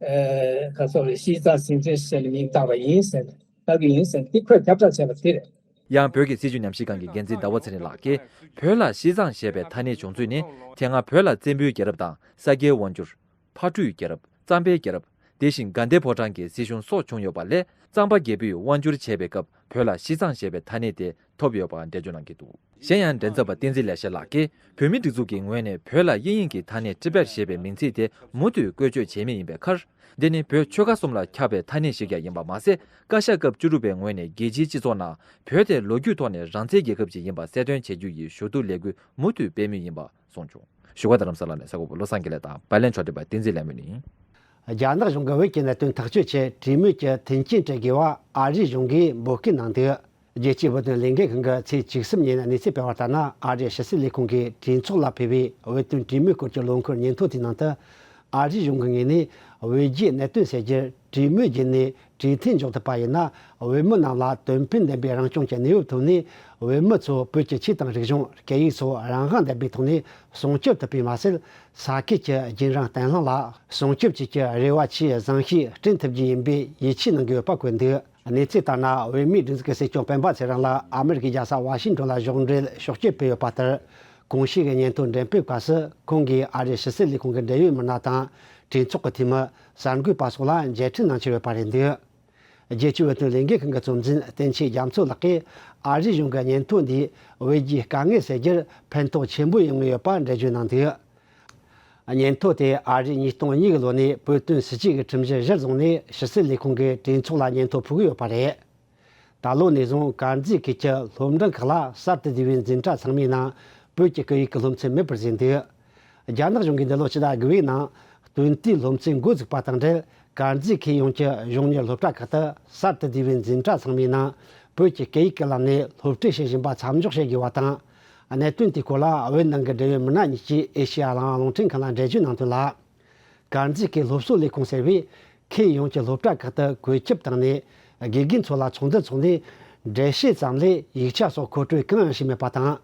ཨེ། ག་སོགས་ལ་ཤིས་ཙང་ཟིང་ཆེན་ཟེར་ནས་མིང་བཏགས་པ་ཡིན་ཟེར་ནས་བཏགས་ཀྱི་ཡིན་ཟེར་ནས་དེ་ཁོས་ཁྱབ་བསྒྲགས་བྱས་པ་དེ་རེད། ཡང་བོད་ཀྱི་སྲིད་བྱུས་ཉམས་ཞིབ་ཁང་གི་འགན་འཛིན་ཟླ་བ་ཚེ་རིང་ལགས་ཀྱིས། བོད་ལ་ཤིས་ཙང་ཞེས་པའི་ཐ་སྙད་བྱུང་ཚུལ་ནི། དེ་སྔ་བོད་ལ་བཙན་པོའི་རྒྱལ་རབས་དང་ས་སྐྱའི་དབང་སྒྱུར། ཕག་གྲུའི་རྒྱལ་རབས། གཙང་པའི་རྒྱལ་རབས། དེ་བཞིན་དགའ་ལྡན་ཕོ་བྲང་གི་སྲིད་གཞུང་སོགས་བྱུང་ཡོད་པ་ལས། གཙང་པ་རྒྱལ་པོས་དབང་བསྒྱུར་བྱས་པའི་སྐབས་བོད་ལ་ཤིས་ཙང་ཞེས་པའི་ཐ་སྙད་དེ་ཐོབ་ཡོད་པ་འགྲེལ་བརྗོད་གནང་གི་འདུག་གཞན་ཡང་། འགྲན་ཚབ་པ་བསྟན་འཛིན་ལེགས་བཤད་ལགས་ཀྱིས། བོད་མིའི་སྒྲིག་འཛུགས་ཀྱི་ངོས་ནས་བོད་ལ་དབྱིན་ཡིག་གི་ཐ་སྙད་ཊི་བེཊ་ཞེས་པའི་མིང་ཚིག་དེ་མུ་མཐུད་བཀོལ་སྤྱོད་བྱེད་མུས་ཡིན་པའི་ཁར། འདི་ནི་བོད་ཆོལ་ཁ་གསུམ་ལ་ཁྱབ་པའི་ཐ་སྙད་ཞིག་ཀྱང་ཡིན་པ་མ་ཟད། བཀའ་ཤག་སྐབས་བཅུ་དྲུག་པའི་ངོས་ནས་རྒྱལ་སྤྱིའི་སྤྱི་ཚོགས་ནང་བོད་དེ་ལོ་རྒྱུས་ཐོག་ནས་རང་བཙན་རྒྱལ་ཁབ་ཅིག་ཡིན་པ་གསལ་སྟོན་བྱེད་རྒྱུ་ཡི་ཞུ་གཏུག་ལས་འགུལ་མུ་མཐུད་སྤེལ་མུས་ཡིན་པ་གསུངས་བྱུང་། བཞུགས་སྒར་རྡ་རམ་ས་ལ་ནས་གསར་འགོད་པ་བློ་བཟང་དགེ་ལེགས་དང་། པར་ལེན་ཕྱོགས་སྒྲིག་པ་བསྟན་འཛིན་ལྷ་མོ་ཡིན། རྒྱ་ནག་གཞུང་གིས་བོད་ཀྱི་གནད་དོན་ཐག་གཅོད་ཆེད་གྲོས་མོལ་གྱི་མཐུན་རྐྱེན་སྤྲད་དགོས་པ་ཨ་རིའི་གཞུང་གིས་འབོད་སྐུལ་གནང་འདུག་རྒྱལ་སྤྱིའི་བོད་དོན་ལས་འགུལ་ཁང་གིས་ཚེས་བཅུ་གསུམ་ཉིན་གནས་ཚུལ་སྤེལ་བ་ལྟར་ན། ཨ་རིའི་ཕྱི་སྲིད་ལས་ཁུངས་ཀྱིས་གྲོས་ཚོགས་ལ་ཕུལ་བའི་བོད་དོན་གྲོས་མོལ་སྐོར་གྱི་ལོ་འཁོར་སྙན་ཐོ་དེའི་ནང་དུ། ཨ་རིའི་གཞུང་གི་ངོས་ནས་བོད་རྒྱའི་གནད་དོན་སེལ་རྒྱུར་གྲོས་མོལ་བརྒྱུད་ནས་གྲོས་མཐུན་འཇོག་ཐུབ་པ་ཡིན་ན། བོད་མི་རྣམས་ལ་དོན་ཕན་ལྡན་པའི་རང་སྐྱོང་གི་གནས་བབ་ཐོབ་ནས། བོད་མི་ཚོ་བོད་ཀྱི་ཆོས་དང་རིག་གཞུང་། སྐད་ཡིག་སོགས་རང་དབང་ལྡན་པའི་ཐོག་ནས་སྲུང་སྐྱོབ་ཐུབ་པས་མ་ཟད། ས་ཁུལ་གྱི་རྒྱུན་རིང་བརྟན་ལྷིང་ལ་སྲུང་སྐྱོབ་བཅས་ཀྱི་རེ་བ་ཆེས་བཟང་ཤོས་བསྐྲུན་ཐུབ་རྒྱུ་ཡིན་པའི་ཡིད་ཆེས་གནང་གི་ཡོད་པ་བཀོད་འདུག་གནས་ཚུལ་ལྟར་ན། བོད་མིའི་སྒྲིག་འཛུགས་ཀྱི་སྲིད་སྐྱོང་སྤེན་པ་ཚེ་རིང་ལགས་ཨ་མེ་རི་ཀའི་རྒྱལ་ས་ཝ་ཤིང་ཏོན་ལ་གཞུགས་འབྲེལ་ཕྱོགས་བསྐྱོད་སྤེལ་ཡོད་པ་ལྟར། གོང་ཞུས་ཀྱི་སྙན་ཐོ་འགྲེམས་སྤེལ་སྐབས་སུ། ཁོང་གིས་ཨ་རིའི་ཕྱི་སྲིད་ལས་ཁུངས་ཀྱི་འབྲེལ་ཡོད་མི་སྣ་དང་། གྲོས་ཚོགས་ཀྱི་འཐུས་མི། གསར་འགོད་པ་སོགས་ལ་མཇལ་འཕྲད་གནང་འཆར་ཡོད་པ་རེད་འདུག་རྒྱལ་སྤྱིའི་བོད་དོན་ལས་འགུལ་ཁང་གི་གཙོ་འཛིན་བསྟན་ཆོས་རྒྱ་མཚོ་ལགས་ཀྱིས། ཨ་རིའི་གཞུང་གི་སྙན་ཐོ་འདིས་བོད་རྒྱའི་དཀའ་ངལ་སེལ་རྒྱུར་ཕན་ཐོགས་ཆེན་པོ་ཡོང་ངེས་ཡོད་པ་འགྲེལ་བརྗོད་གནང་འདུག་སྙན་ཐོ་དེ་ཨ་རིས་ཉིས་སྟོང་གཉིས་ཀྱི་ལོ་ནས་བོད་དོན་སྲིད་བྱུས་ཀྱི་ཁྲིམས་གཞི་གཞིར་བཟུང་ནས་ཕྱི་སྲིད་ལས་ཁུངས་ཀྱི་གྲོས་ཚོགས་ལ་སྙན་ཐོ་ཕུལ་གྱི་ཡོད་པ་རེད། ད་ལོ་ནས་བཟུང་དཀར་མཛེས་ཁུལ་གྱི་སློབ་འབྲིང་ཁག་ལ་གསར་དུ་བསྡུས་པའི་འཛིན་གྲྭ་ཚང་མའི་ནང་བོད་ཀྱི་སྐད་ཡིག་གི་སློབ་ཚན་མེད་པར་བཟོས་འདུག་རྒྱ་ནག་གཞུང་གིས་འདི་ལོ་ཕྱི་ཟླ་དགུ་པའི་ནང་སྟོན་དུས་སློབ་ཚན་འགོ་འཛུགས་པ་དང་འབྲེལ། དཀར་མཛེས་ཁུལ་ཡོངས་ཀྱི་གཞུང་གཉེར་སློབ་གྲྭ་ཁག་ཏུ་གསར་དུ་བསྡུས་པའི་འཛིན་གྲྭ་ཚང་མའི་ནང་བོད་ཀྱི་སྐད་ཡིག་གི་ལམ་ནས་སློབ་ཁྲིད་བྱེད་བཞིན་པ་མཚམས་འཇོག་བྱེད་དགོས་པ་དང་། གནད་དོན་དེའི་སྐོར་ལ་བོད་ནང་གི་འབྲེལ་ཡོད་མི་སྣ་གཉིས་ཀྱིས་ཨེ་ཤེ་ཡ་གླིང་རླུང་འཕྲིན་ཁང་ལ་འགྲེལ་བརྗོད་གནང་དོན་ལ། དཀར་མཛེས་ཁུལ་སློབ་གསོ་ལས་ཁུངས་ཟེར་བས། ཁུལ་ཡོངས་ཀྱི་སློབ་གྲྭ་ཁག་ཏུ་བཀོད་ཁྱབ་བཏང་ནས། དགེ་རྒན་ཚོ་ལ་ཚོགས་འདུ་འཚོགས་ནས། འགྲེལ་བཤད་ཙམ་ལས་ཡིག་ཆ་སོགས་མཁོ་སྤྲོད་གང་ཡང་བྱས་མེད་པ་དང་།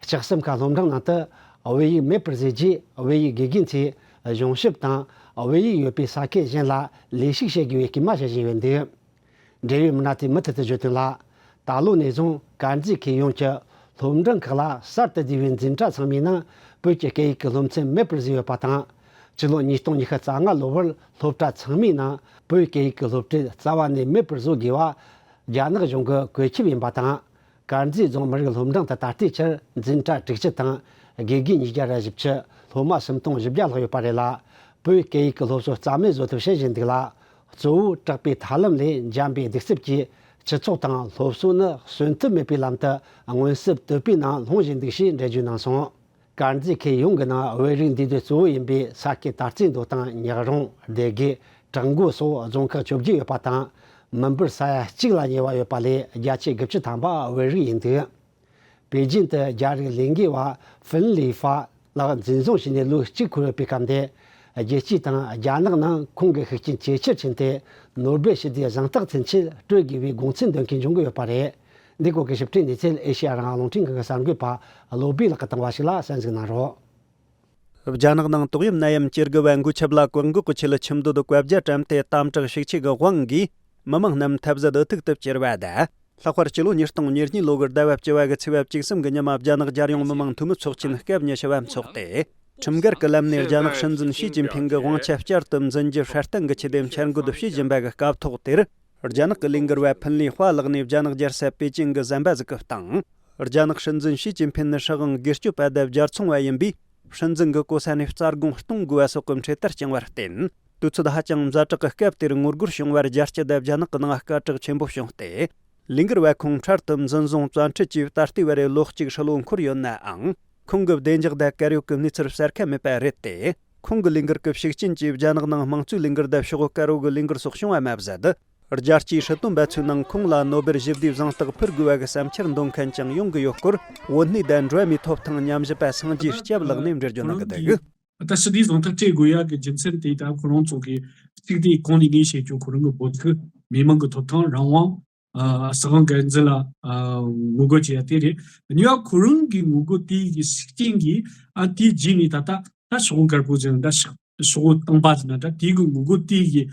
ལྕགས་ཟམ་ཁ་སློབ་འབྲིང་ནང་དུ་བོད་ཡིག་མེད་པར་བཟོས་རྗེས། བོད་ཡིག་དགེ་རྒན་ཚོས་གཞུང་ཞབས་དང་བོད་ཡིག་ཡོད་པའི་ས་ཁུལ་གཞན་ལ་ལས་ཞུགས་བྱེད་དགོས་པའི་སྐུལ་མ་བྱེད་བཞིན་ཡོད་འདུག་འབྲེལ་ཡོད་མི་སྣ་དེས་མུ་མཐུད་དུ་བརྗོད་དོན་ལ། ད་ལོ་ནས་བཟུང་དཀར་མཛེས་ཁུལ་ཡོངས་ཀྱི་སློབ་འབྲིང་ཁག་ལ་གསར་དུ་བསྡུས་པའི་འཛིན་གྲྭ་ཚང་མའི་ནང་བོད་ཀྱི་སྐད་ཡིག་གི་སློབ་ཚན་མེད་པར་བཟོས་ཡོད་པ་དང་། ཕྱི་ལོ་ཉིས་སྟོང་ཉི་ཤུ་རྩ་ལྔ་ལོ་བར་སློབ་གྲྭ་ཚང་མའི་ནང་བོད་སྐད་ཡིག་གི་སློབ་ཁྲིད་རྩ་བ་ནས་མེད་པར་བཟོ་དགོས་པ་རྒྱ་ནག་གཞུང་གི་བཀོད་ཁྱབ་ཡིན་པ་དང་། དཀར་མཛེས་རྫོང་མི་རིགས་སློབ་འབྲིང་དུ་ད་ལྟའི་ཆར་འཛིན་གྲྭ་དྲུག་ཅུ་དང་དགེ་རྒན་ཉིས་བརྒྱ་ར་བཞི་བཅུ། སློབ་མ་སུམ་སྟོང་བཞི་བརྒྱ་ལྷག་ཡོད་པ་རེད་ལ། བོད་སྐད་ཡིག་གི་སློབ་གསོ་རྩ་མེད་བཟོ་ཐབས་བྱེད་བཞིན་འདུག་ལ། གཙོ་བོ་དྲག་པོའི་ཐབས་ལམ་ལས་འཇམ་པའི་གདུག་རྩུབ་ཀྱིས་སྤྱི་ཚོགས་དང་སློབ་གསོ་ནི་གསོན་ཐབས་མེད་པའི་ལམ་དུ་མངོན་གསལ་དོད་པོའི་ནང་ལྷུང་བཞིན་འདུག་ཞེས་འགྲེལ་བརྗོད་གནང་སོང་། དཀར་མཛེས་ཁུལ་ཡོངས་ཀྱི་ནང་བོད་རིགས་འདུས་སྡོད་གཙོ་བོ་ཡིན་པའི་ས་ཁུལ་དར་རྩེ་མདོ་དང་ཉག་རོང་། སྡེ་དགེ། བྲག་འགོ་སོགས་རྫོང་ཁག་བཅོ་བརྒྱད་ཡོད་པ་དང་། མི་འབོར་ས་ཡ་གཅིག་ལ་ཉེ་བ་ཡོད་པ་ལས་བརྒྱ་ཆ་དགུ་བཅུ་ཐམ་པ་བོད་རིགས་ཡིན་འདུག་པེ་ཅིན་དུ་རྒྱ་རིགས་ལས་འགུལ་བ་ཧྥིན་ལི་ཧྥ་ལགས་འཛིན་བཟུང་བྱས་ནས་ལོ་གཅིག་འཁོར་ཡོད་པའི་སྐབས་འདི། རྒྱལ་སྤྱི་དང་རྒྱ་ནག་ནང་ཁོང་གི་ཤུགས་རྐྱེན་ཇེ་ཆེར་ཕྱིན་ཏེ། ནོ་སྦེལ་ཞི་བདེའི་གཟེངས་རྟགས་མཚོན་ཆེད་སྤྲོད་དགོས་པའི་དགོངས་ཚུལ་འདོན་མཁན་བྱུང་གི་ཡོད་པ་རེད། འདི་སྐོར་གྱི་ཞིབ་ཕྲའི་གནས་ཚུལ་ཨེ་ཤེ་ཡ་རང་དབང་རླུང་འཕྲིན་ཁང་གི་གསར་འགོད་པ་བློ་བྷེ་ལགས་ཀྱིས་བཏང་བ་ཞིག་ལ་གསན་གཟིགས་གནང་རོགས། རྒྱ་ནག་ནང་ཏོག་དབྱིབས་ནད་ཡམས་སྐྱེ་རྒུ་བ་འགོས་ཁྱབ་ལ་བཀག་འགོག་གི་ཆེད་ཁྱིམ་སྡོད་བཀའ་རྒྱ་བཀྲམ་སྟེ་དམ་དྲག་ཤུགས་ཆེ་གི་དབང་གིས་མི་མང་རྣམས་ཐབས་ཟད་འུ་ཐུག་ཏུ་གྱུར་བ་དང་། ལྷག་པར་སྤྱི་ལོ་ཉིས་སྟོང་ཉེར་གཉིས་ལོ་གི་ཟླ་བ་བཅུ་བ་གི་ཚེས་པ་བཅུ་གསུམ་གྱི་ཉིན་མ་རྒྱ་ནག་རྒྱལ་ཡོངས་མི་མང་འཐུས་མི་ཚོགས་ཆེན་སྐབས་ཉི་ཤུ་བ་འཚོགས་ཏེ། ཁྲིམས་འགལ་གྱི་ལམ་ནས་རྒྱ་ནག་སྲིད་འཛིན་ཞི་ཅིན་ཕིང་གི་དབང་ཆ་བསྐྱར་དུ་འཛིན་རྒྱུ་སྲ་བརྟན་གྱི་ཆེད་དུ་འཆར་འགོད་བྱེད་བཞིན་པ་གི་སྐབས་ཐོག་དེར། རྒྱ་ནག་གི་ལས་འགུལ་བ་ཕིན་ལི་ཧྭ་ལགས་ནས་རྒྱ་ནག་རྒྱལ་ས་པེ་ཅིང་གི་ཟམ་པ་ཟིག་གི་སྟེང་། རྒྱ་ནག་སྲིད་འཛིན་ཞི་ཅིན་ཕིན་ནི་སྲིད་དབང་སྒེར་གཅོད་པ་དང་སྦྱར་ཚོང་བ་ཡིན་པས། སྲིད་འཛིན་གྱི་གོ་ས་ནས་རྩ་དགོངས་གཏོང་དགོས་པ་སོགས་ཀྱི་འཕྲེད་དར་བཅིངས་པར་བརྟེན། དུས་ཚོད་ཧ་ཅང་ཛ་དྲག་གི་སྐབས་དེར་ངོ་རྒོལ་བྱུང་བར་རྒྱལ་སྤྱི་དང་རྒྱ་ནག་གི་ནང་སྐད་གྲགས་ཆེན་པོ་བྱུང་སྟེ། ལས་འགུལ་བ་ཁོང་འཕྲལ་དུ་འཛིན་བཟུང་བཙན་ཁྲིད་ཀྱིས་ད་ལྟའི་བར་རེ་ལོ་གཅིག་ཧྲིལ་བོ་འཁོར་ཡོད་ནའང་། ཁོང་གི་བདེ་འཇགས་དང་དཀར་ཡོལ་གྱི་གནས་ཚུལ་གསལ་ཁ་མེད་པ་རེད་དེ། ཁོང་གི་ལས་འགུལ་གྱི་ཤུགས་རྐྱེན་གྱིས་རྒྱ་ནག་ནང་དམངས་གཙོའི་ལས་འགུལ་དང་ཕྱོགས་དཀར་བོ་གི་ལས་འགུལ་སོགས་བྱུང་བ་མ་ཟད། རྒྱལ་སྤྱིའི་སྲིད་དོན་པ་ཚོའི་ནང་ཁོང་ལ་ནོ་སྦེལ་ཞི་བདེའི་གཟེངས་རྟགས་ཕུལ་དགོས་པ་གི་བསམ་འཆར་འདོན་མཁན་ཀྱང་ཡོང་གི་ཡོད་སྐོར། བོད་གནས་དང་འགྲོ་བ་མིའི་ཐོབ་ཐང་ཉམས་ཞིབ་པ་སངས་རྒྱས་སྐྱབས་ལགས་ནས་འགྲེལ་བརྗོད་གནང་གི་འདུག་ད་ཞི་བདེའི་གཟེངས་རྟགས་སྤྲད་དགོས་ཡག་གི་རྒྱུ་མཚན་དེ་ད་ཁོ་རང་ཚོ་གི་གཅིག་དེ་གོང་ནས་ངས་བཤད་རྒྱུ་ཁོ་རང་གི་འབོད་ཚིག་མི་མང་གི་ཐོབ་ཐང་རང་དབང་། ཨ། སྲིད་དབང་སྒེར་འཛིན་ལ་ཨ་ངོ་རྒོལ་བྱེད་ཡ་དེ་རེད། གཉིས་པ་ཁོ་རང་གི་ངོ་རྒོལ་དེ་གི་ཤུགས་རྐྱེན་གྱིས་ཨ་དེའི་རྗེས་ནས་ད་ལྟ་ད་ཤོག་བུ་དཀར་པོ་ཟེར་ན་ད་ཤོག་ཤོག་བུ་དང་པ་ཟེར་ན་ད་དེ་གི་ངོ་རྒོལ་དེ་གི་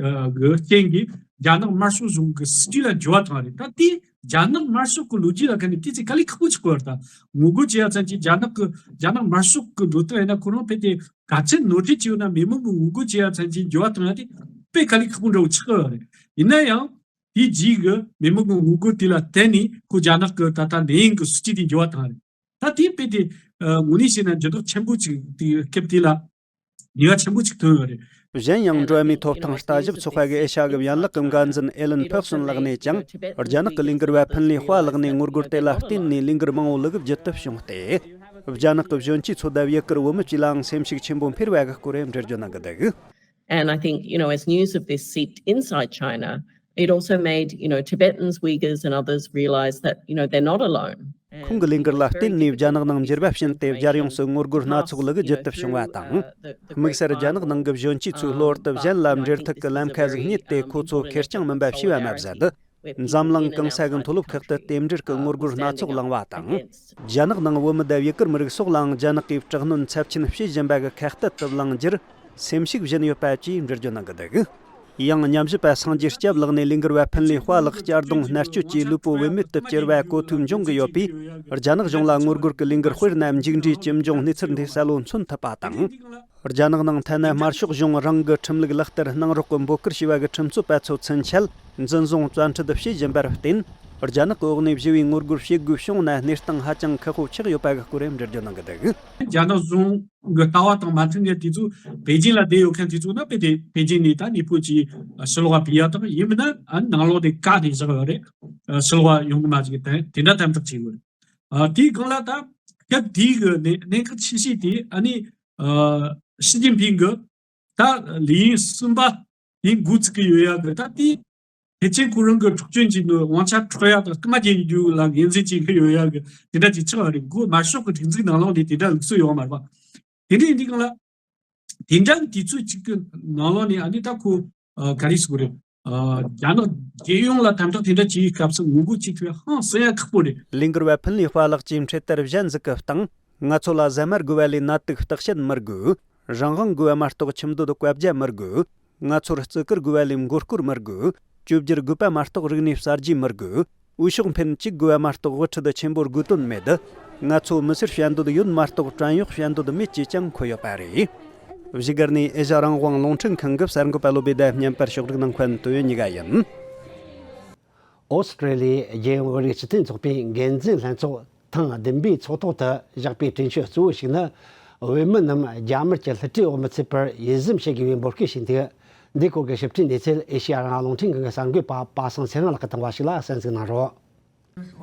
ཨ་གི་རྐྱེན་གྱིས་རྒྱ་ནག་དམར་ཤོག་གཞུང་གི་སྲིད་ཇུས་ལ་འགྱུར་བ་བཏང་བ་རེད། ད་དེ་རྒྱ་ནག་དམར་ཤོག་གི་ལོ་རྒྱུས་ལ་ཁ་ནས་དེ་ཚེ་དཀའ་ལས་ཁག་པོ་ཆགས་པ་རེད། ད་ངོ་རྒོལ་བྱེད་ཡ་ཚན་གྱི་རྒྱ་ནག་གི་རྒྱ་ནག་དམར་ཤོག་གི་འགྲོ་སྟངས་ཡིན་ན་ཁོ་རང་དཔེ་དེ་ག་ཚད་ནོར་འཁྲུལ་བྱས་ཡོད་ན་མི་མང་གི་ངོ་རྒོལ་བྱེད་ཡ་ཚན་གྱི་འགྱུར་བ་བཏང་ཡ་དེ་དཔེ་དཀའ་ལས་ཁག་པོ་འདྲ་བོ་ཆགས་པ་རེད། ཡིན་ན་ཡང་། དེའི་རྗེས་ཀྱི་མི་མང་གི་ངོ་རྒོལ་དེ་ལ་བརྟེན་ནས་ཁོ་རྒྱ་ནག་གི་ད་ལྟ་ནད་ཡམས་ཀྱི་སྲིད་ཇུས་དེ་འགྱུར་བ་བཏང་རེད། ད་དེ་དཔེ་དེ་ཨ་དངོས་གནས་བཤད་ན་འགྱུར་ལྡོག་ཆེན་པོ་ཅིག་དེ་སྐབས་དེ་ལ་ནུས་པ་ཆེན་པོ་ཅིག་ཐོན་ཡོད་རེད། གཞན་ཡང་འགྲོ་བ་མིའི་ཐོབ་ཐང་ལྟ་ཞིབ་ཚོགས་པ་གི་ཨེ་ཤ་གི་ཡན་ལག་གི་འགན་འཛིན་ཨེ་ལན་ཕེག་སོན་ལགས་ནས་ཀྱང་རྒྱ་ནག་གི་ལས་འགུལ་བ་ཕིན་ལི་ཧྭ་ལགས་ནས་ངོ་རྒོལ་དེ་ལ་བརྟེན་ནས་ལས་འགུལ་མང་བོ་ལུག་བརྒྱུད་དུ་བྱུང་སྟེ། རྒྱ་ནག་གི་གཞོན་སྐྱེས་ཚོ་དང་ཡུ་གུར་བུད་མེད་ཀྱིས་ལའང་སེམས་ཤུགས་ཆེན་པོ་འཕེལ་བ་གི་སྐོར་འགྲེལ་བརྗོད་གནང་གི་འདུག And I think, you know, as news of this seeped inside China, it also made, you know, Tibetans, Uyghurs and others realize that, you know, they're not alone. ཁོང་གི་ལས་འགུལ་ལ་བརྟེན་ནས་རྒྱ་ནག་ནང་འགྱུར་བ་ཕྱིན་ཏེ་རྒྱལ་ཡོངས་སུ་ངོ་རྒོལ་སྣ་ཚོགས་ལུག་བརྒྱུད་དུ་བྱུང་བ་དང་། དམིགས་བསལ་རྒྱ་ནག་ནང་གི་གཞོན་སྐྱེས་ཚོས་གློ་བུར་དུ་གཞན་ལ་འབྲེལ་ཐུག་གི་ལམ་ཁ་ཟིག་རྙེད་དེ་ཁོ་ཚོ་ཁེར་རྐྱང་མིན་པ་ཤེས་པ་མ་ཟད། འཛམ་གླིང་གང་ས་གི་མཐོ་སློབ་ཁག་ཏུ་རྟེན་འབྲེལ་གྱི་ངོ་རྒོལ་སྣ་ཚོགས་བསླངས་བ་དང་། རྒྱ་ནག་ནང་བུད་མེད་དང་ཡུ་གུར་མི་རིགས་སོགས་ལའང་རྒྱ་ནག་གིས་དྲག་གནོན་ཚབས་ཆེན་བྱེད་བཞིན་པ་གི་ཁ་གཏད་དུ་བླངས་རྒྱུར་སེམས་ཤུགས་སྦྱིན་ཡོད་པ་བཅས་འགྲེལ་བརྗོད་གནང་གི་འདུག་ཡང་ཉམས་ཞིབ་པ་སངས་རྒྱས་སྐྱབས་ལགས་ནས་ལས་འགུལ་བ་ཕིན་ལི་ཧྭ་ལགས་གཅར་རྡུང་མནར་གཅོད་ཀྱིས་ལུས་པོ་བུད་མེད་དུ་བསྐྱུར་བ་གོ་ཐོས་འབྱུང་གི་ཡོད་པས། རྒྱ་ནག་གཞུང་ལ་ངོ་རྒོལ་གྱི་ལས་འགུལ་དཔེར་ན་མཇུག་འབྲས་ཇི་འབྱུང་གནས་ཚུལ་འདི་གསལ་བོ་མཚོན་ཐུབ་པ་དང་། རྒྱ་ནག་ནང་ཐ་ན་དམར་ཤོག་གཞུང་རང་གི་ཁྲིམས་ལུགས་ལག་བསྟར་གནང་རོགས་ཀྱི་འབོད་སྐུལ་བྱས་པ་གི་ཁྲིམས་རྩོད་པ་ཚོ་ཚུན་ཆད་འཛིན་བཟུང་བཙན་ཁྲིད་བྱེད་བཞིན་པར་བརྟེན། རྒྱ་ནག་གི་འོག་ནས་ཞི་བའི་ངོ་རྒོལ་བྱེད་དགོས་བྱུང་ན་གནས་སྟངས་ཧ་ཅང་ཁག་པོ་ཆགས་ཡོད་པ་གི་སྐོར་འགྲེལ་བརྗོད་གནང་གི་འདུག་རྒྱ་ནག་གཞུང་གི་ལྟ་བ་དང་མ་མཐུན་ནས་དེ་ཚོ་པེ་ཅིན་ལ་བསྡད་ཡོད་མཁན་དེ་ཚོ་ནི་དཔེ་དེ་པེ་ཅིན་ནས་ད་གནས་སྤོ་བྱས་ཕྱི་ལོགས་ལ་ཕུད་ཡ་དང་ཡིན་མིན་ན་ཨ་ནང་ལོགས་དེ་བཀག་ནས་བཞག་ཡོད་རེད། ཕྱི་ལོགས་ལ་ཡོང་གི་མ་བཅུག་དེ་འདྲ་དམ་དྲག་བྱས་ཡོད་རེད། ཨ་དེའི་སྒང་ལ་ད་སྐབས་དེའི་གི་གནད་གནད་འགག་ཆེ་ཤོས་དེ་ཨ་ནི་ཨ་ཞི་ཅིན་ཕིང་གི་ད་ལས་ཡུན་གསུམ་པ་ཡིན་འགོ་ཚུགས་ཀྱི་ཡོད་ཡ་གི་ད་དེ་ཕལ་ཆེར་ཁོ་རང་གི་འཁྲུག་རྐྱེན་གྱི་ནི་དབང་ཆ་འཕྲོག་ཡ་དང་རྐུ་མ་རྒྱག་རྒྱུ་ལ་ངོས་འཛིན་བྱེད་ཀྱི་ཡོད་ཡ་གི་དེ་འདྲ་ཅིག་ཆགས་པ་རེད། འགོ་དམར་ཤོག་གི་སྒྲིག་འཛུགས་ནང་ལོགས་ནས་དེ་འདྲ་ལུགས་སྲོལ་ཡོད་མ་རེད་པ། དེ་འདྲ་ཡིན་དུས་སྒང་ལ། དེ་འདྲ་གི་དུས་ཚོད་ཅིག་གི་ནང་ལོགས་ནས་ཨ་ནི་ད་ཁོ་ཨ་ག་རེ་ཟེར་དགོས་རེད། ཨ་རྒྱ་ནག་རྒྱལ་ཡོངས་ལ་དམ་དྲག་དེ་འདྲ་བྱེད་པའི་སྐབས་སུ་ངོ་རྒོལ་བྱེད་ཐུབ་ཡ་ཧང་སང་ཡ་ཁག་པོ་རེད། ལས་འགུལ་བ་ཕིན་ལི་ཧྭ་ལགས་ཀྱིས་འཕྲེད་དར་གཞན་ཟིག་གི་སྟེང་། ང་ཚོ་ལ་ཟ་མ་དགོས་པ་ལས་ནད་དུག་བརྟག་དཔྱད་མི་དགོས། རང་དབང་དགོས་པ་མ་གཏོགས་ཁྱིམ་སྡོད་བཀའ་རྒྱ་མི་དགོས། ང་ཚོར་བརྩི་བཀུར་དགོས་པ་ལས་མགོ་སྐོར་མི་དགོས། བཅོས་བསྒྱུར་དགོས་པ་མ་གཏོགས་རིག་གནས་གསར་བརྗེ་མི་དགོས། འོས་ཤོག་འཕེན་གཅིག་དགོས་པ་མ་གཏོགས་དབུ་ཁྲིད་ཆེན་པོ་དགོས་དོན་མེད། ང་ཚོ་མི་སེར་བཤད་འདོད་ཡོད་མ་གཏོགས་བྲན་གཡོག་བཤད་འདོད་མེད་ཅེས་ཀྱང་འཁོད་ཡོད་པ་རེད། བཞུགས་སྒར་ནས་ཨེ་ཤ་རང་དབང་རླུང་འཕྲིན་ཁང་གི་གསར་འགོད་པ་བློ་བྷེ་དང་བརྙན་པར་ཕྱོགས་སྒྲིག་གནང་མཁན་ཏོ་ཡོན་ཉི་ག་ཡིན། ཨོ་སི་ཀྲེ་ལི་ཡའི་རྒྱལ་ཡོངས་བོད་རིགས་སྤྱི་མཐུན་ཚོགས་པའི་འགན་འཛིན་ལྷན་ཚོགས་ཐེངས་བདུན་པའི་ཚོགས་ཐོག་ཏུ་བཞག་པའི་གྲོས་ཆོད་གཙོ་བོ་ཞིག་ནི། བོད་མི་རྣམས་རྒྱ་དམར་གྱི་བསླུ་བྲིད་འོག་མི་ཚུད་པར་ཡིད་གཟིམས་བྱེད་དགོས་པའི་འབོད་སྐུལ་ཞིག་འདུག་འདི་སྐོར་གྱི་ཞིབ་ཕྲའི་གནས་ཚུལ་ཨེ་ཤེ་ཡ་རང་དབང་རླུང་འཕྲིན་ཁང་གི་གསར་འགོད་པ་པ་སངས་ཚེ་རིང་ལགས་ཀྱིས་བཏང་བ་ཞིག་ལ་གསན་གཟིགས་གནང་རོགས།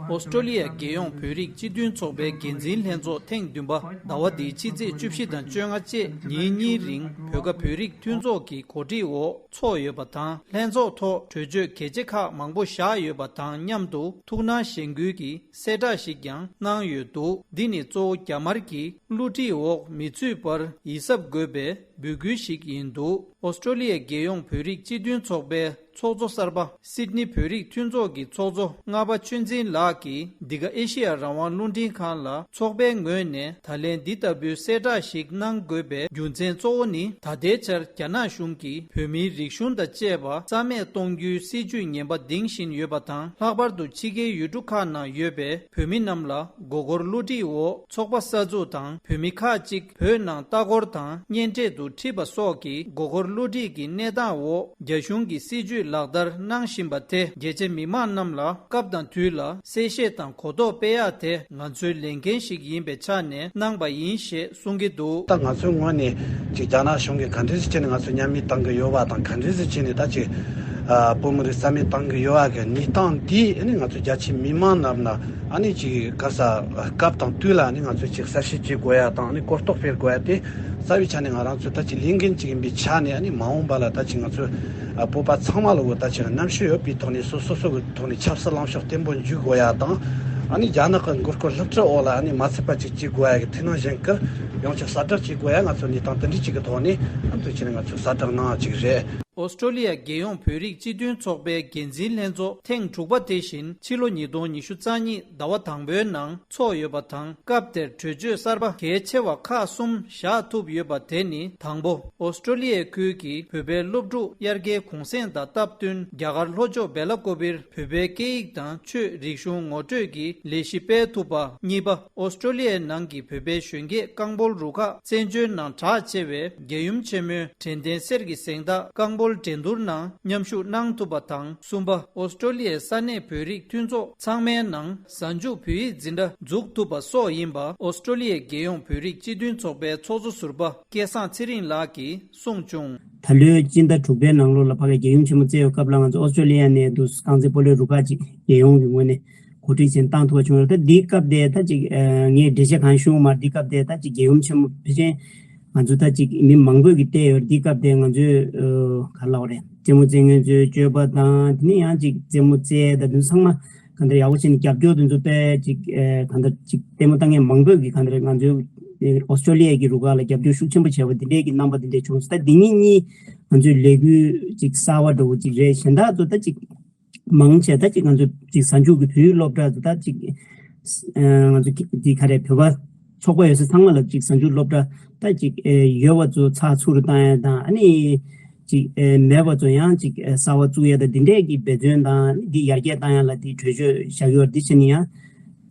ཨོ་སི་ཀྲོ་ལི་ཡ་རྒྱལ་ཡོངས་བོད་རིགས་སྤྱི་མཐུན་ཚོགས་པའི་འགན་འཛིན་ལྷན་ཚོགས་ཐེངས་བདུན་པ་ཟླ་བ་འདིའི་ཕྱི་ཚེས་བཅུ་བཞི་དང་བཅོ་ལྔ་བཅས་ཉིན་གཉིས་རིང་བོད་ཁ་བོད་རིགས་མཐུན་ཚོགས་ཀྱི་གོ་སྒྲིག་འོག་འཚོགས་ཡོད་པ་དང་། ལྷན་ཚོགས་ཐོག་གྲོས་ཆོད་གལ་ཆེ་ཁག་མང་པོ་བཞག་ཡོད་པ་དང་མཉམ་དུ་ཐུགས་སྣང་གཞེན་སྐུལ་གྱི་གསལ་བསྒྲགས་ཤིག་ཀྱང་གནང་ཡོད་འདུག་འདི་ནི་གཙོ་བོ་རྒྱ་དམར་གྱིས་བསླུ་བྲིད་འོག་མི་ཚུད་པར་ཡིད་གཟབ་དགོས་པའི་འབོད་སྐུལ་ཞིག་ཡིན་འདུག་ཨོ་སི་ཀྲོ་ལི་ཡའི་རྒྱལ་ཡོངས་བོད་རིགས་སྤྱི་མཐུན་ཚོགས་པའི་ཚོགས་གཙོ་གསར་པ་སིད་ནི་བོད་རིགས་མཐུན་ཚོགས་ཀྱི་ཚོགས་གཙོ་ལྔ་པ་ཆོས་འཛིན་ལགས་ཀྱིས་འདི་ག་ཨེ་ཤེ་ཡ་རང་དབང་རླུང་འཕྲིན་ཁང་ལ་ཚོགས་པའི་ངོས་ནས་ད་ལན་འདི་ལྟ་བུའི་གསལ་བསྒྲགས་ཤིག་གནང་དགོས་པའི་རྒྱུ་མཚན་གཙོ་བོ་ནི། ད་ལྟའི་ཆར་རྒྱ་ནག་གཞུང་གིས་བོད་མིའི་རིག་གཞུང་དང་བཅས་པ་རྩ་མེད་གཏོང་རྒྱུའི་སྲིད་ཇུས་ངན་པ་འདིང་བཞིན་ཡོད་པ་དང་། ལྷག་པར་དུ་ཕྱི་རྒྱལ་ཡུལ་གྲུ་ཁག་ནང་ཡོད་པའི་བོད་མི་རྣམས་ལ་མགོ་སྐོར་བསླུ་བྲིད་འོག་ཚོགས་པ་གསར་འཛུགས་དང་བོད་མི་ཁག་ཅིག་བོད་ནང་ལྟ་སྐོར་དང་གཉེན་འཕྲད་དུ་ཁྲིད་པ་སོགས་ཀྱི་མགོ་སྐོར་བསླུ་བྲིད་ཀྱི་གནས་སྟངས་འོག་རྒྱ་གཞུང་གི་སྲིད་ཇུས་ལག་བསྟར་གནང་བཞིན་པ་དེ་རྒྱལ་སྤྱི་མི་མང་རྣམས་ལ་སྐབས་དང་དུས་ལ་གསལ་བཤད་དང་གོ་རྟོགས་སྤེལ་ཡག་དེ་ང་ཚོའི་ལས་འགན་ཞིག་ཡིན་པའི་ཆ་ནས་གནང་པ་ཡིན་ཞེས་གསུང་གི་འདུག་ད་ང་ཚོའི་ངོས་ནས་ཅིག་རྒྱ་ནག་གཞུང་གིས་ག་འདྲ་ཞིག་བྱས་ནས་ང་ཚོ་མཉམ་མི་བཏང་གི་ཡོད་པ་དང་། ག་འདྲ་ཞིག་བྱས་ནས་ད་ཅིག་ཨ་བོད་མི་རིགས་རྩ་མེད་བཏང་གི་ཡོད་པ་གི་གནས་སྟངས་འདི་ཨ་ནི་ང་ཚོ་རྒྱ་ཆེ་མི་མང་རྣམས་ལ་ཨ་ནི་ཅིག་ག་ས་སྐབས་དང་དུས་ལ་ཨ་ནི་ང་ཚོས་ཅིག་གསལ་བཤད་བྱེད་དགོས་ཡ་དང་ཨ་ནི་གོ་རྟོགས་སྤེལ་དགོས་ཡ་དེ་རྩ་བའི་ཆ་ནས་ང་རང་ཚོའི་ད་ཅིག་ལས་འགན་ཅིག་ཡིན་པའི་ཆ་ནས། ཨ་ནི་མ་འོངས་པ་ལ་ད་ཅིག་ང་ཚོས་ཨ་བོད་པ་ཚང་མ་ལ་འོ་ད་ཅིག་རྣམ་དཔྱོད་ཡོད་པའི་ཐོག་ནས་སོ་སོ་སོ་གི་ཐོག་ནས་ཆབ་སྲིད་ལངས་ཕྱོགས་བརྟན་པོ་འཇུག་དགོས་ཡ་དང་། ཨ་ནི་རྒྱ་ནག་གི་མགོ་སྐོར་སློབ་ཁྲིད་འོག་ལ་ཨ་ནི་མ་ཚུད་པ་ཅིག་བྱེད་དགོས་ཡ་གི་ཐུགས་སྣང་གཞེན་སྐུལ་ཡོང་ཆེད་གསལ་བསྒྲགས་བྱེད་དགོས་ཡ། ང་ཚོ་གནས་སྟངས་དེ་འདྲ་ཅིག་གི་ཐོག་ནས་ཨ་ནི་ཐུགས་རྗེ་ཆེ་ནས་ང་ཚོས་གསལ་བསྒྲགས་གནང་བ་ཅིག་རེད། ཨོ་སི་ཀྲོ་ལི་ཡ་རྒྱལ་ཡོངས་བོད་རིགས་སྤྱི་མཐུན་ཚོགས་པའི་འགན་འཛིན་ལྷན་ཚོགས་ཐེངས་དྲུག་པ་དེ་བཞིན་ཕྱི་ལོ་ཉིས་སྟོང་ཉི་ཤུ་རྩ་གཉིས་ཟླ་བ་དང་པོའི་ནང་ཚོགས་ཡོད་པ་དང་། སྐབས་དེར་གྲོས་ཆོད་གསར་པ་གལ་ཆེ་བ་ཁག་གསུམ་བཞག་ཐུབ་ཡོད་པ་དེ་ནི། དང་པོ། ཨོ་སི་ཀྲོ་ལི་ཡའི་ཁུལ་གྱི་བོད་པའི་སློབ་ཕྲུག་དབྱར་ཁའི་གུང་གསེང་དང་སྟབས་བསྟུན་རྒྱ་གར་ལྷོ་ཕྱོགས་སྦེ་ལ་ཀོ་བིར་བོད་པའི་སྐད་ཡིག་དང་ཆོས་རིག་གཞུང་ངོ་སྤྲོད་ཀྱི་ལས་གཞི་སྤེལ་ཐུབ་པ། གཉིས་པ། ཨོ་སི་ཀྲོ་ལི་ཡའི་ནང་གི་བོད་པའི་གཞོན་སྐྱེས་རྐང་སྤོལ་རུ་ཁག་བཙན་བྱོལ་ནང་གྲགས་ཆེ་བའི་རྒྱལ་ཡུམ་ཆེན་མོའི་དྲན་རྟེན་གསེར་གྱི་གཟེངས་རྟགས་རྐང་སྤོལ་འགྲན་བསྡུར་ནང་མཉམ་ཞུགས་གནང་ཐུབ་པ་དང་། གསུམ་པ། ཨོ་སི་ཀྲོ་ལི་ཡའི་ས་གནས་བོད་རིགས་མཐུན་ཚོགས་ཚང་མའི་ནང་གཟའ་མཇུག་བོད་ཡིག་འཛིན་གྲྭ་འཛུགས་ཐུབ་པ་སོགས་ཡིན་པ། ཨོ་སི་ཀྲོ་ལི་ཡའི་རྒྱལ་ཡོངས་བོད་རིགས་སྤྱི་མཐུན་ཚོགས་པའི་ཚོགས་གཙོ་ཟུར་པ་སྐལ་བཟང་ཚེ་རིང་ལགས་ཀྱིས་གསུངས་བྱུང་། ད་ལོའི་སྤྱི་ཟླ་དྲུག་པའི་ནང་ལོགས་ལ་ཕ་གིའི་རྒྱལ་ཡུམ་ཆེན་མོ་བསྩལ་བའི་སྐབས་ལ་ང་ཚོ་ཨོ་སི་ཀྲོ་ལི་ཡ་ནས་འདུག་རྐང་རྩེད་སྤོ་ལོའི་རུ་ཁག་ཅིག་རྒྱལ་ཡོངས་ཀྱི་ངོས་ནས་གོ་སྒྲིག་བྱས་བཏང་ཐུབ་པ་བྱུང་ཡོད། ད་འདིའི་སྐབས་དེ་ད་ཅིག་ཨ་ངས་འགྲེལ་བཤད་གང་ཞུ་མ་འདིའི་སྐབས་དེ་ད་ཅིག་རྒྱལ་ཡུམ་ཆེན་མོ་ཕལ་ཆེར་ང་ཚོ་ད་ཅིག་མི་མང་པོས་ཀྱི་བལྟས་ཡོད། འདིའི་སྐབས་དེ་ང་ཚོས་ཨ་ག་ལབ་དགོས་རེད། རྩེད་མོ་རྩེ་མཁན་ཚོའི་སྤྱོད་པ་དང་། དེ་ནས་ཡང་ཅིག་རྩེད་མོ་རྩེ་ད་དུང་ཚང་མ་གང་ལྟར་ཡག་པོ་བྱས་ནས་རྒྱབ་སྐྱོར་དེ་ཚོ་དཔེ་ཅིག་ཨ་གང་ལྟར་ཅིག་ལྟད་མོ་ལྟ་མཁན་མང་པོས་ཀྱི་གང་ལྟར་ང་ཚོའི་ཨོ་སི་ཀྲོ་ལི་ཡ་གི་རུ་ཁག་ལ་རྒྱབ་སྐྱོར་ཤུགས་ཆེན་པོ་བྱས་པ་འདི་འདྲའི་གི་རྣམ་པ་འདི་འདྲ་བྱུང་སོང་། ད་འདི་གཉིས་གཉིས་ང་ཚོའི་ལས་འགུལ་ཅིག་གསར་བ་འདྲ་བོ་ཅིག་རེད། གཞན་དག་ཚོ་ད་ཅིག་མང་ཆེ་ད་ཅིག་ང་ཚོ་ཅིག་གཟའ་མཇུག་གི་བོད་ཡིག་སློབ་གྲྭ་ཚོ་ད་ཅིག་ཨ་ང་ཚོ་འདི་ག་རེ་བོད་པ་ཚོགས་པ་ཡོད་ས་ཚང་མ་ལ་ཅིག་གཟའ་མཇུག་སློབ་གྲྭ་ད་ཅིག་ཨ་ཡོད་པ་ཚོ་ཚགས་ཚུད་རུ་བཏང་ཡ་དང་། ཨ་ནི་ཅིག་ཨ་མེད་པ་ཚོ་ཡང་ཅིག་ཨ་གསར་བ་བཙུགས་ཡ་དང་འདི་འདྲས་ཀྱི་འབད་བརྩོན་དང་འདི་ཡར་རྒྱས་བཏང་ཡ་ལ་འདི་གྲོས་ཆོད་བཞག་ཡོད། འདི་བྱས་ནས་ཡང་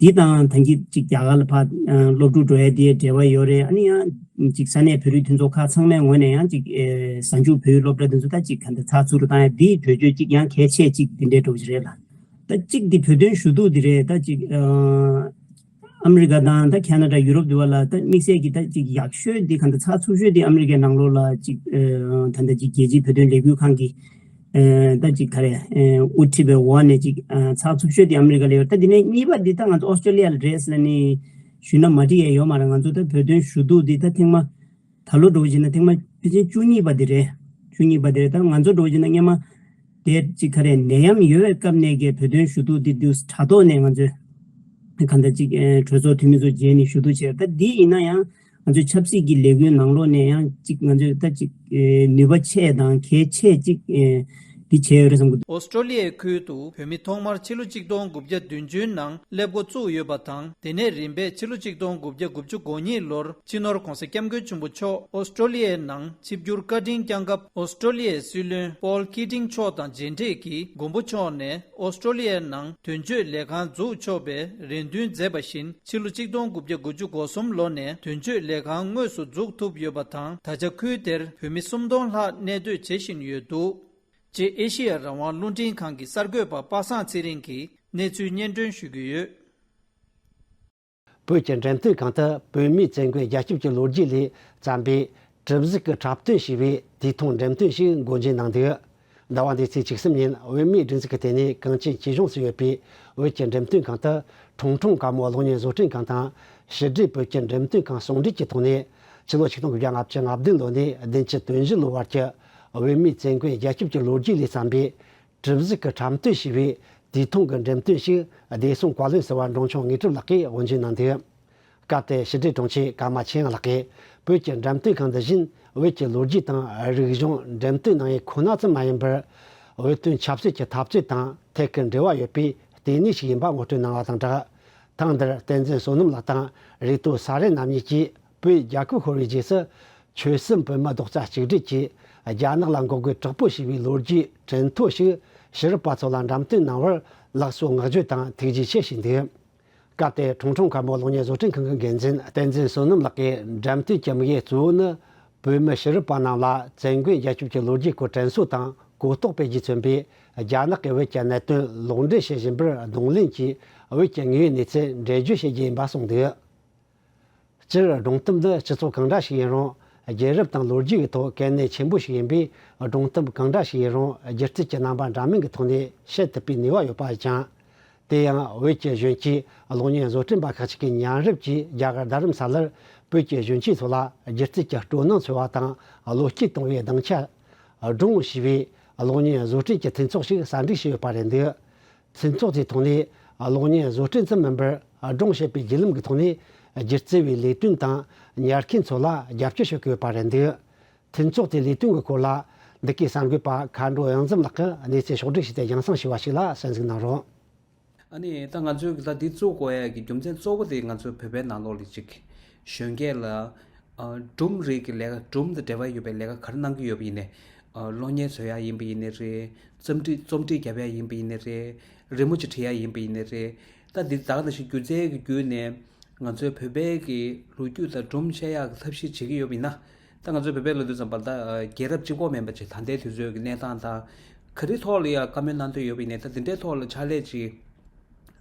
འདི་དང་ད་གིན་ཅིག་རྒྱ་གར་ལ་ཕར་ཨ་སློབ་ཕྲུག་འགྲོ་ཡ་དེའི་འབྲེལ་བ་ཡོད་རེད། ཨ་ནི་ཡང་ཅིག་ས་གནས་བོད་རིགས་མཐུན་ཚོགས་ཁག་ཚང་མའི་ངོས་ནས་ཡང་ཅིག་ཨེ་གཟའ་མཇུག་བོད་ཡིག་སློབ་གྲྭ་དེ་ཚོ་ད་ཅིག་ག་འདྲ་ཚགས་ཚུད་རུ་བཏང་ཡ་འདིའི་གྲོས་ཆོད་ཅིག་ཡང་གལ་ཆེ་ཅིག་འདི་འདྲའི་འགྲོ་གི་རེད་ལ། ད་ཅིག་འདི་བོད་དོན་ཞུ་གཏུག་འདི་རེད། ད་ཅིག་ཨ་ཨ་མི་རི་ཀ་དང་ད་ཁ་ན་ཌ་ཡུ་རོབ་འདི་བ་ལ་ད་དམིགས་བསལ་གྱི་ད་ཅིག་ཡག་ཤོས་འདི་ག་འདྲ་ཚགས་ཚུད་ཤོས་འདི་ཨ་མི་རི་ཀའི་ནང་ལོགས་ལ་ཅིག་ཨ་ད་ད་ཅིག་རྒྱལ་སྤྱིའི་བོད་དོན་ལས་འགུལ་ཁང་གི་ཨ་ད་ཅིག་ག་རེ་ཨ་དབུ་ཁྲིད་པའི་འོག་ནས་ཅིག་ཨ་ཚགས་ཚུད་ཤོས་འདི་ཨ་མི་རི་ཀ་ལ་ཡོད། ད་འདི་ནས་གཉིས་པ་འདི་ད་ང་ཚོ་ཨོ་སི་ཀྲོ་ལི་ཡ་ལ་རེད་ཟེར་ནས་ཞུས་ན་མ་འགྲིག་ཡ་ཡོད་མ་རེད། ང་ཚོ་ད་བོད་དོན་ཞུ་གཏུག་འདི་ད་ཐེངས་མ་ད་ལོ་འགྲོ་བཞིན་ན་ཐེངས་མ་ཕལ་ཆེར་བཅུ་གཉིས་པ་དེ་རེད། བཅུ་གཉིས་པ་དེ་རེད། ད་ང་ཚོ་འགྲོ་བཞིན་ན་སྔན་མ་དེ་ཅིག་ག་རེ་ནད་ཡམས་ཡོད་པའི་སྐབས་ནས་ཀྱི་བོད་དོན་ཞུ་གཏུག་འདི་དུས་དྲ་ཐོག་ནས་ང་ཚོས་གང་ལྟར་ཅིག་ཨེ་གྲོས་ཚོགས་འཐུས་མི་ཚོ་མཇལ་ནས་ཞུ་གཏུག་བྱས། ད་འདི་ཡིན་ན་ཡང་ང་ཚོའི་ཆབ་སྲིད་ཀྱི་ལས་འགུལ་ནང་ལོགས་ནས་ཡང་ཅིག་ང་ཚོས་ད་ཅིག་ཨེ་ནུས་པ་ཆེ་དང་གལ་ཆེ་ཅིག་ཨེ་འདི་བྱས་ཡོད་རེད་བསམ་གྱི་འདུག་ཨོ་སི་ཀྲོ་ལི་ཡའི་ཁུལ་དུ་བོད་མི་ཐོག་མར་ཕྱི་ལོ་ཆིག་སྟོང་དགུ་བརྒྱ་བདུན་ཅུའི་ནང་སླེབས་འགོ་བཙུགས་ཡོད་པ་དང་། དེ་ནས་རིམ་པས་ཕྱི་ལོ་ཆིག་སྟོང་དགུ་བརྒྱ་དགུ་བཅུ་གོ་གཉིས་ལོར་སྤྱི་ནོར་༧གོང་ས་༧སྐྱབས་མགོན་ཆེན་པོ་མཆོག་ཨོ་སི་ཀྲོ་ལི་ཡའི་ནང་ཆིབས་བསྒྱུར་བཀའ་དྲིན་བསྐྱངས་སྐབས། ཨོ་སི་ཀྲོ་ལི་ཡའི་སྲིད་བློན་པོལ་ཀི་ཏིང་མཆོག་དང་མཇལ་འཕྲད་ཀྱིས་མགོན་པོ་མཆོག་ནས་ཨོ་སི་ཀྲོ་ལི་ཡའི་ནང་དོན་གཅོད་ལས་ཁང་འཛུགས་ཆོག་པའི་རེ་འདུན་མཛད་པ་བཞིན། ཕྱི་ལོ་ཆིག་སྟོང་དགུ་བརྒྱ་དགུ་བཅུ་གོ་གསུམ་ལོ་ནས་དོན་གཅོད་ལས་ཁང་དངོས་སུ་འཛུགས་ཐུབ་ཡོད་པ་དང་། ད་ཆ་ཁུལ་དེར་བོད་མི་སུམ་སྟོང་ལྷག་གནས་སྡོད་བྱེད་བཞིན་ཡོད་འདུག་ཅེས་ཨེ་ཤེ་ཡ་རང་དབང་རླུང་འཕྲིན་ཁང་གི་གསར་འགོད་པ་པ་སངས་ཚེ་རིང་གིས་གནས་ཚུལ་སྙན་སྒྲོན་ཞུ་གི་ཡོད། བོད་ཀྱི་འགྲེམས་སྟོན་ཁང་དུ་བོད་མིའི་བཙན་རྒོལ་རྒྱ་ཁྱབ་ཀྱི་ལོ་རྒྱུས་ལས་བརྩམས་པའི་གྲུབ་གཟུགས་ཀྱི་འཁྲབ་སྟོན་ཞེས་པའི་དུས་ཐུང་འགྲེམས་སྟོན་ཞིག་འགོ་འཛུགས་གནང་འདུག་ཟླ་བ་འདིའི་ཚེས་བཅུ་གསུམ་ཉིན་བོད་མིའི་སྒྲིག་འཛུགས་ཀྱི་ལྟེ་གནས་གངས་ཅན་སྐྱིད་གཤོངས་སུ་ཡོད་པའི་བོད་ཀྱི་འགྲེམས་སྟོན་ཁང་དུ། ཁྲུང་ཁྲུང་དཀར་མོ་གློག་བརྙན་བཟོ་སྐྲུན་ཁང་དང་ཕྱི་དྲིལ་བོད་ཀྱི་འགྲེམས་སྟོན་ཁང་ཟུང་འབྲེལ་གྱི་ཐོག་ནས། ཕྱི་ལོ་ཆིག་སྟོང་དགུ་བརྒྱ་ལྔ་བཅུ་ང་བདུན་ལོ་ནས་བདུན་ཅུ་དོན་བཞི་ལོ་བར་གྱི་བོད་མིའི་བཙན་རྒོལ་རྒྱལ་ཁབ་ཀྱི་ལོ་རྒྱུས་ལས་བརྩམས་པའི། གྲུབ་གཟུགས་ཀྱི་འཁྲབ་སྟོན་ཞེས་པའི་དུས་ཐུང་གི་འགྲེམས་སྟོན་ཞིག་བདེ་སྲུང་བཀའ་བློན་ཟུར་པ་འབྲོང་ཆུང་དངོས་གྲུབ་ལགས་ཀྱིས་དབུ་འབྱེད་གནང་འདུག་སྐབས་དེར་ཕྱི་དྲིལ་དྲུང་ཆེ་ཀརྨ་ཆོས་དབྱངས་ལགས་ཀྱིས། བོད་ཀྱི་འགྲེམས་སྟོན་ཁང་འདི་བཞིན་བོད་ཀྱི་ལོ་རྒྱུས་དང་རིག་གཞུང་འགྲེམས་སྟོན་གནང་ཡུལ་ཁོ་ན་ཙམ་མ་ཡིན་པར། བོད་དོན་ཆབ་སྲིད་ཀྱི་འཐབ་རྩོད་དང་ཐད་ཀར་འབྲེལ་བ་ཡོད་པའི་ལྟེ་གནས་ཤིག་ཡིན་པ་ངོ་སྤྲོད་གནང་བ་དང་སྦྲགས། ཐེངས་འདིར་བསྟན་འཛིན་བསོད་ནམས་ལགས་དང་རིག་ཐོག་ས་རན་རྣམ་གཉིས་ཀྱིས་བོད་རྒྱལ་ཁབ་ཤོར་བའི་རྗེས་སུ། ཆོལ་གསུམ་བོད་མི་རྡོག་རྩ་གཅིག་སྒྲིལ་གྱིས་རྒྱ་ནག་ལ་འགོག་རྒོལ་དྲག་པོ་བྱས་པའི་ལོ་རྒྱུས་གྲུབ་ཐོབ་ཞིག་ཕྱི་རབས་པ་ཚོ་ལ་འགྲེམས་སྟོན་གནང་བར་ལགས་སོ་བསྔགས་བརྗོད་དང་ཐུགས་རྗེ་ཆེ་ཞུས་འདུག་སྐབས་དེར་ཁྲུང་ཁྲུང་དཀར་མོ་གློག་བརྙན་བཟོ་སྐྲུན་ཁང་གི་འགན་འཛིན་བསྟན་འཛིན་བསོད་ནམས་ལགས་ཀྱིས། འགྲེམས་སྟོན་གྱི་དམིགས་ཡུལ་གཙོ་བོ་ནི་བོད་མི་ཕྱི་རབས་པ་རྣམས་ལ་བཙན་རྒོལ་རྒྱལ་ཁབ་ཀྱི་ལོ་རྒྱུས་སྐོར་དྲན་གསོ་དང་གོ་རྟོགས་སྤེལ་རྒྱུས་མཚོན་པའི་རྒྱ་ནག་གིས་བོད་ཀྱི་གནད་དོན་ལོག་འགྲེལ་བྱེད་བཞིན་པར་གདོང་ལེན་གྱིས། བོད་ཀྱི་དངོས་ཡོད་གནས་ཚུལ་འགྲེལ་བརྗོད་བྱེད་རྒྱུ་ཡིན་པ་གསུངས་འདུག་སྤྱིར་སྒྲུང་གཏམ་ནི་སྤྱི་ཚོགས་གང་འདྲ་ཞིག་ཡིན་རུང་། རྒྱལ་རབས་དང་ལོ་རྒྱུས་ཀྱི་ཐོག་གལ་གནད་ཆེན་པོ་ཞིག་ཡིན་པས། སྒྲུང་གཏམ་གང་འདྲ་ཞིག་ཡིན་རུང་སྒྱུ་རྩལ་གྱི་རྣམ་པ་འདྲ་མིན་གྱི་ཐོག་ནས་བཤད་ཐུབ་པའི་ནུས་པ་ཡོད་པ་ཡིན་ཀྱང་། དེ་ཡང་བོད་ཀྱི་གཞོན་སྐྱེས་གློག་བརྙན་བཟོ་སྐྲུན་པ་ཁག་ཅིག་གིས་ཉམས་རུབ་ཀྱིས་རྒྱ་གར་རྡ་རམ་ས་ལར་བོད་ཀྱི་གཞོན་སྐྱེས་ཚོ་ལ་སྒྱུ་རྩལ་གྱི་སྤྲོ་སྣང་འཚོལ་བ་དང་བློ་སྐྱེད་གཏོང་བའི་སྡིངས་ཆ། སྒྲུང་ཞེས་པའི་གློག་བརྙན་བཟོ་སྐྲུན་གྱི་མཐུན་ཚོགས་ཤིག་གསར་འཛུགས་བྱས་ཡོད་པ་རེད་འདུག་མཐུན་ཚོགས་དེའི་ཐོག་ནས་གློག་བརྙན་བཟོ་སྐྲུན་ཙམ་མིན་པར་སྒྲུང་བཤད་པའི་བརྒྱུད་ལམ་གྱི་ཐོག་ནས་སྒྱུ་རྩལ་བའི་ལས་དོན་དང་ཉར་མཁན་ཚོ་ལ་རྒྱབ་སྐྱོར་ཞུ་གི་ཡོད་པ་རེད་འདུག་མཐུན་ཚོགས་དེའི་ལས་དོན་གྱི་སྐོར་ལ་འདི་གའི་གསར་འགོད་པ་མཁའ་འགྲོ་གཡང་འཛོམས་ལགས་ཀྱིས་གནས་ཚུལ་ཕྱོགས་བསྒྲིགས་བྱས་ཏེ་རྒྱང་སྲིང་ཞུས་པ་ཞིག་ལ་གསན་གཟིགས་གནང་རོགས། ཨ་ནི་ད་ང་ཚོས་ད་འདི་བཙུགས་དགོས་ཡ་གི་རྒྱུ་མཚན་གཙོ་བོ་དེ་ང་ཚོ་བོད་པའི་ནང་ལོགས་ལ་ཅིག་གཞོན་སྐྱེས་ལ་ཨ་སྒྲུང་རིགས་ཀྱི་ལས་ཀ། སྒྲུང་དང་འབྲེལ་བ་ཡོད་པའི་ལས་ཀ་ག་རེ་གནང་གི་ཡོད་པ་ཡིན་ནའི། ཨ་གློག་བརྙན་བཟོ་ཡ་ཡིན་པ་ཡིན་ནའི་རེད། རྩོམ་སྒྲིག་རྩོམ་སྒྲིག་རྒྱབ་ཡ་ཡིན་པ་ཡིན་ནའི་རེད། རི་མོ་ཅིག་བྲིས་ཡ་ཡིན་པ་ཡིན་ནའི་རེད། ད་འདི་ད་ག་ནང་བཞིན་སྒྱུ་རྩལ་གྱི་བརྒྱུད་ནས་ང་ཚོའི་བོད་པའི་གི་ལོ་རྒྱུས་དང་སྒྲུང་བཤད་ཡག་གི་ཐབས་ཤེས་བྱེད་ཀྱི་ཡོད་པ་ཡིན་ན། ད་ང་ཚོའི་བོད་པའི་ལོ་རྒྱུས་ཙམ་པ་ལ་ད་རྒྱལ་རབས་གཅིག་པོ་མིན་པ་ཅིག་ད་ལྟའི་དུས་ཚོད་ཀྱི་གནས་སྟངས་དང་། ག་རེ་ཐོག་ལ་ཡང་བཀའ་མོལ་གནང་འདོད་ཡོད་པ་ཡིན་ནའི། ད་འདི་འདྲའི་ཐོག་ལ་ཕྱག་ལས་ཅིག་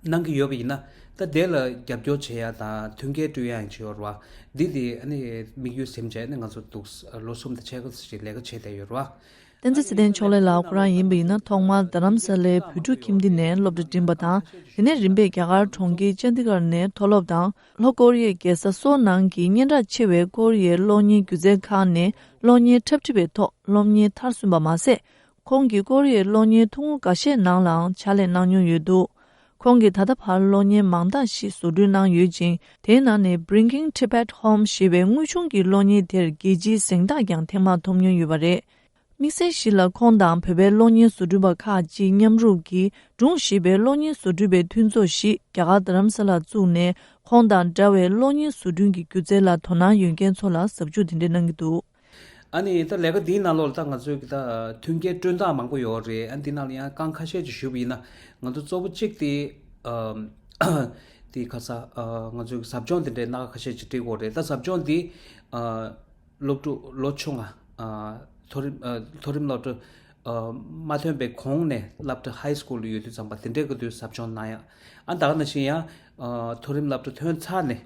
གནང་གི་ཡོད་པ་ཡིན་ན། ད་དེ་ལ་རྒྱབ་སྐྱོར་བྱེད་ཡ་དང་མཐུན་རྐྱེན་བསྐྲུན་ཡ་ཡང་ཅིག་ཡོད་རེད་བ། འདི་དེ་ཨ་ནི་དམིགས་ཡུལ་ཟིན་བྱས་ནས་ང་ཚོ་འདུག་ལོ་གསུམ་དང་ཕྱེད་ཀ་ཙམ་ཅིག་ལས་ཀ་བྱས་བསྡད་ཡོད་རེད་བ། བསྟན་འཛིན་ཚེ་བརྟན་ཕྱོགས་ལས་ལགས་ཁོ་རང་ཡིན་པ་ཡིན་ན། ཐོག་མར་རྡ་རམ་ས་ལའི་བོད་ཕྲུག་ཁྱིམ་སྡེ་ནས་སློབ་གྲྭ་འགྲིམས་པ་དང་། དེ་ནས་རིམ་པས་རྒྱ་གར་གྲོང་ཁྱེར་ཅན་དི་གར་ནས་མཐོ་སློབ་དང་། ལྷོ་ཀོ་རི་ཡའི་རྒྱལ་ས་སོལ་ནང་གི་སྙན་གྲགས་ཆེ་བའི་ཀོ་རི་ཡའི་གློག་བརྙན་སྒྱུ་རྩལ་ཁང་ནས་གློག་བརྙན་འཁྲབ་ཁྲིད་པའི་ཐོག་སློབ་གཉེར་མཐར་སོན་པ་མ་ཟད། ཁོང་གིས་ཀོ་རི་ཡའི་གློག་བརྙན་ཐུང་ངུ་འགའ་ཤས་ནང་ལའང་ཕྱག་ལས་གནང་མྱོང་ཡོད་འདུག་ཁོང་གིས་ད་ལྟ་བར་གློག་བརྙན་མང་དག་ཞིག་བཟོ་སྐྲུན་གནང་ཡོད་ཅིང་། དེའི་ནང་ནས་Bringing Tibet Home ཞེས་པའི་དངོས་བྱུང་གི་གློག་བརྙན་དེར་རྒྱལ་སྤྱིའི་གཟེངས་རྟགས་ཀྱང་ཐེངས་མང་ཐོབ་མྱོང་ཡོད་པ་རེད། དམིགས་བསལ་ཞིག་ལ་ཁོང་དང་བོད་པའི་གློག་བརྙན་བཟོ་སྐྲུན་པ་ཁག་ཅིག་མཉམ་རུབ་ཀྱིས་སྒྲུང་ཞེས་པའི་གློག་བརྙན་བཟོ་སྐྲུན་པའི་མཐུན་ཚོགས་ཤིག་རྒྱ་གར་རྡ་རམ་ས་ལར་བཙུགས་ནས། ཁོང་དང་འདྲ་བའི་གློག་བརྙན་བཟོ་སྐྲུན་གྱི་སྒྱུ་རྩལ་ལ་དོ་སྣང་ཡོད་མཁན་ཚོ་ལ་ཟབ་འཇུག་དེ་འདྲ་གནང་གི་འདུག་ཨ་ནི་ད་ལས་ཀ་འདིའི་ནང་ལོགས་ལ་ད་ང་ཚོའི་གི་ད་མཐུན་རྐྱེན་བསྐྲུན་སྟངས་མང་པོ་ཡོད་རེད། ཨ་ནི་འདི་ནང་ལ་ཡང་རྐང་ཁ་ཤས་ཅིག་ཞུས་པ་ཡིན་ན། ང་ཚོ་གཙོ་བོ་གཅིག་དེ་ཨམ་དེ་ཁ་ས་ཨ་ང་ཚོའི་གི་ཟབ་སྦྱོང་དེ་འདྲའི་སྣ་ཁ་ཁ་ཤས་ཅིག་སྤྲད་དགོས་རེད། ད་ཟབ་སྦྱོང་འདི་ཨ་སློབ་ཕྲུག་ལོ་ཆུང་ང་ཨ་མཐོ་རིམ་ཨ་མཐོ་རིམ་སློབ་གྲྭ་ཨ་མ་ཐོན་པའི་གོང་ནས་སློབ་གྲྭ་ཧའི་སི་ཀུལ་ཡོད་དུས་ཙམ་པ་དེ་འདྲའི་གི་དུས་ཟབ་སྦྱོང་གནང་ཡ། ཨ་ད་ག་ནང་བཞིན་ཡང་ཨ་མཐོ་རིམ་སློབ་གྲྭ་ཐོན་ཚར་ནས།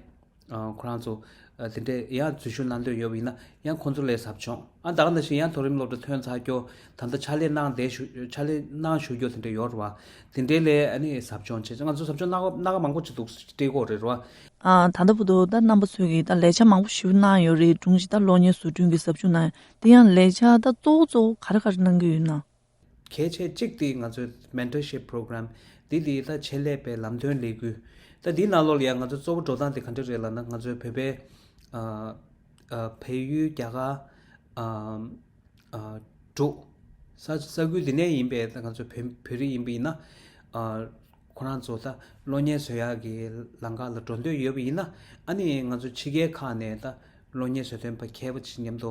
ཨ་ཁོ་རང་ཚོ་ཨ་དེ་འདྲའི་ཡང་འཛུལ་ཞུགས་གནང་འདོད་ཡོད་པ་ཡིན་ན་ཡང་ཁོང་ཚོ་ལ་ཟབ་སྦྱོང་། ཨ་ད་ག་ནང་བཞིན་ཡང་མཐོ་རིམ་སློབ་གྲྭ་ཐོན་ཚར་རྒྱུ། ད་ལྟ་ཕྱག་ལས་གནང་བསྡད་ཞུ་ཕྱག་ལས་གནང་བཞུགས་རྒྱུ་དེ་འདྲ་ཡོད་རེད་བ། དེ་འདྲའི་ལ་ཨ་ནི་ཟབ་སྦྱོང་བྱས། ང་ཚོ་ཟབ་སྦྱོང་སྣ་ཁ་སྣ་ཁ་མང་པོ་ཅིག་འདུག་སྤྲད་ཀྱི་ཡོད་རེད་བ། ཨ་ད་ལྟ་བར་དུ་ད་རྣམ་པ་ཚོས་ཀྱིས་ད་ལས་འཆར་མང་པོ་ཞིག་གནང་ཡོད་རེད། སྒྲུང་ཞིག་ད་གློག་བརྙན་བཟོ་སྐྲུན་གྱི་ཟབ་སྦྱོང་གནང་ཡ་དེ་ཡང་ལས་འཆར་ད་གཙོ་བོ་གཙོ་བོ་ག་རེ་ག་རེ་གནང་གི་ཡོད་ན། གལ་ཆེ་གཅིག་དེ་ང་ཚོའི་Mentorship Program། འདི་དེ་ད་ཆེད་ལས་པའི་ལམ་སྟོན་ལས་འགུལ། ད་འདིའི་ནང་ལོགས་ལ་ཡང་ང་ཚོ་གཙོ་བོ་འགྲོ་སྟངས་དེ་ག་འདྲ་རེད་ལབ་ན། ང་ཚོའི་བོད་པའི་ཨ་ཨ་བལ་ཡུལ། རྒྱ་གར། ཨ་ཨ་འབྲུག་ས་ས་ཁུལ་འདི་ནས་ཡིན་པའི་ད་ང་ཚོ་བོད་བོད་རིགས་ཡིན་པ་ཡིན་ན། ཨ་ཁོ་རང་ཚོ་ད་གློག་བརྙན་བཟོ་ཡག་གི་ལམ་ཁ་ལ་འགྲོ་འདོད་ཡོད་པ་ཡིན་ན། ཨ་ནི་ང་ཚོ་ཕྱི་རྒྱལ་ཁག་ནས་ད་གློག་བརྙན་བཟོ་སྟོན་པ་མཁས་པ་ཅིག་མཉམ་དུ།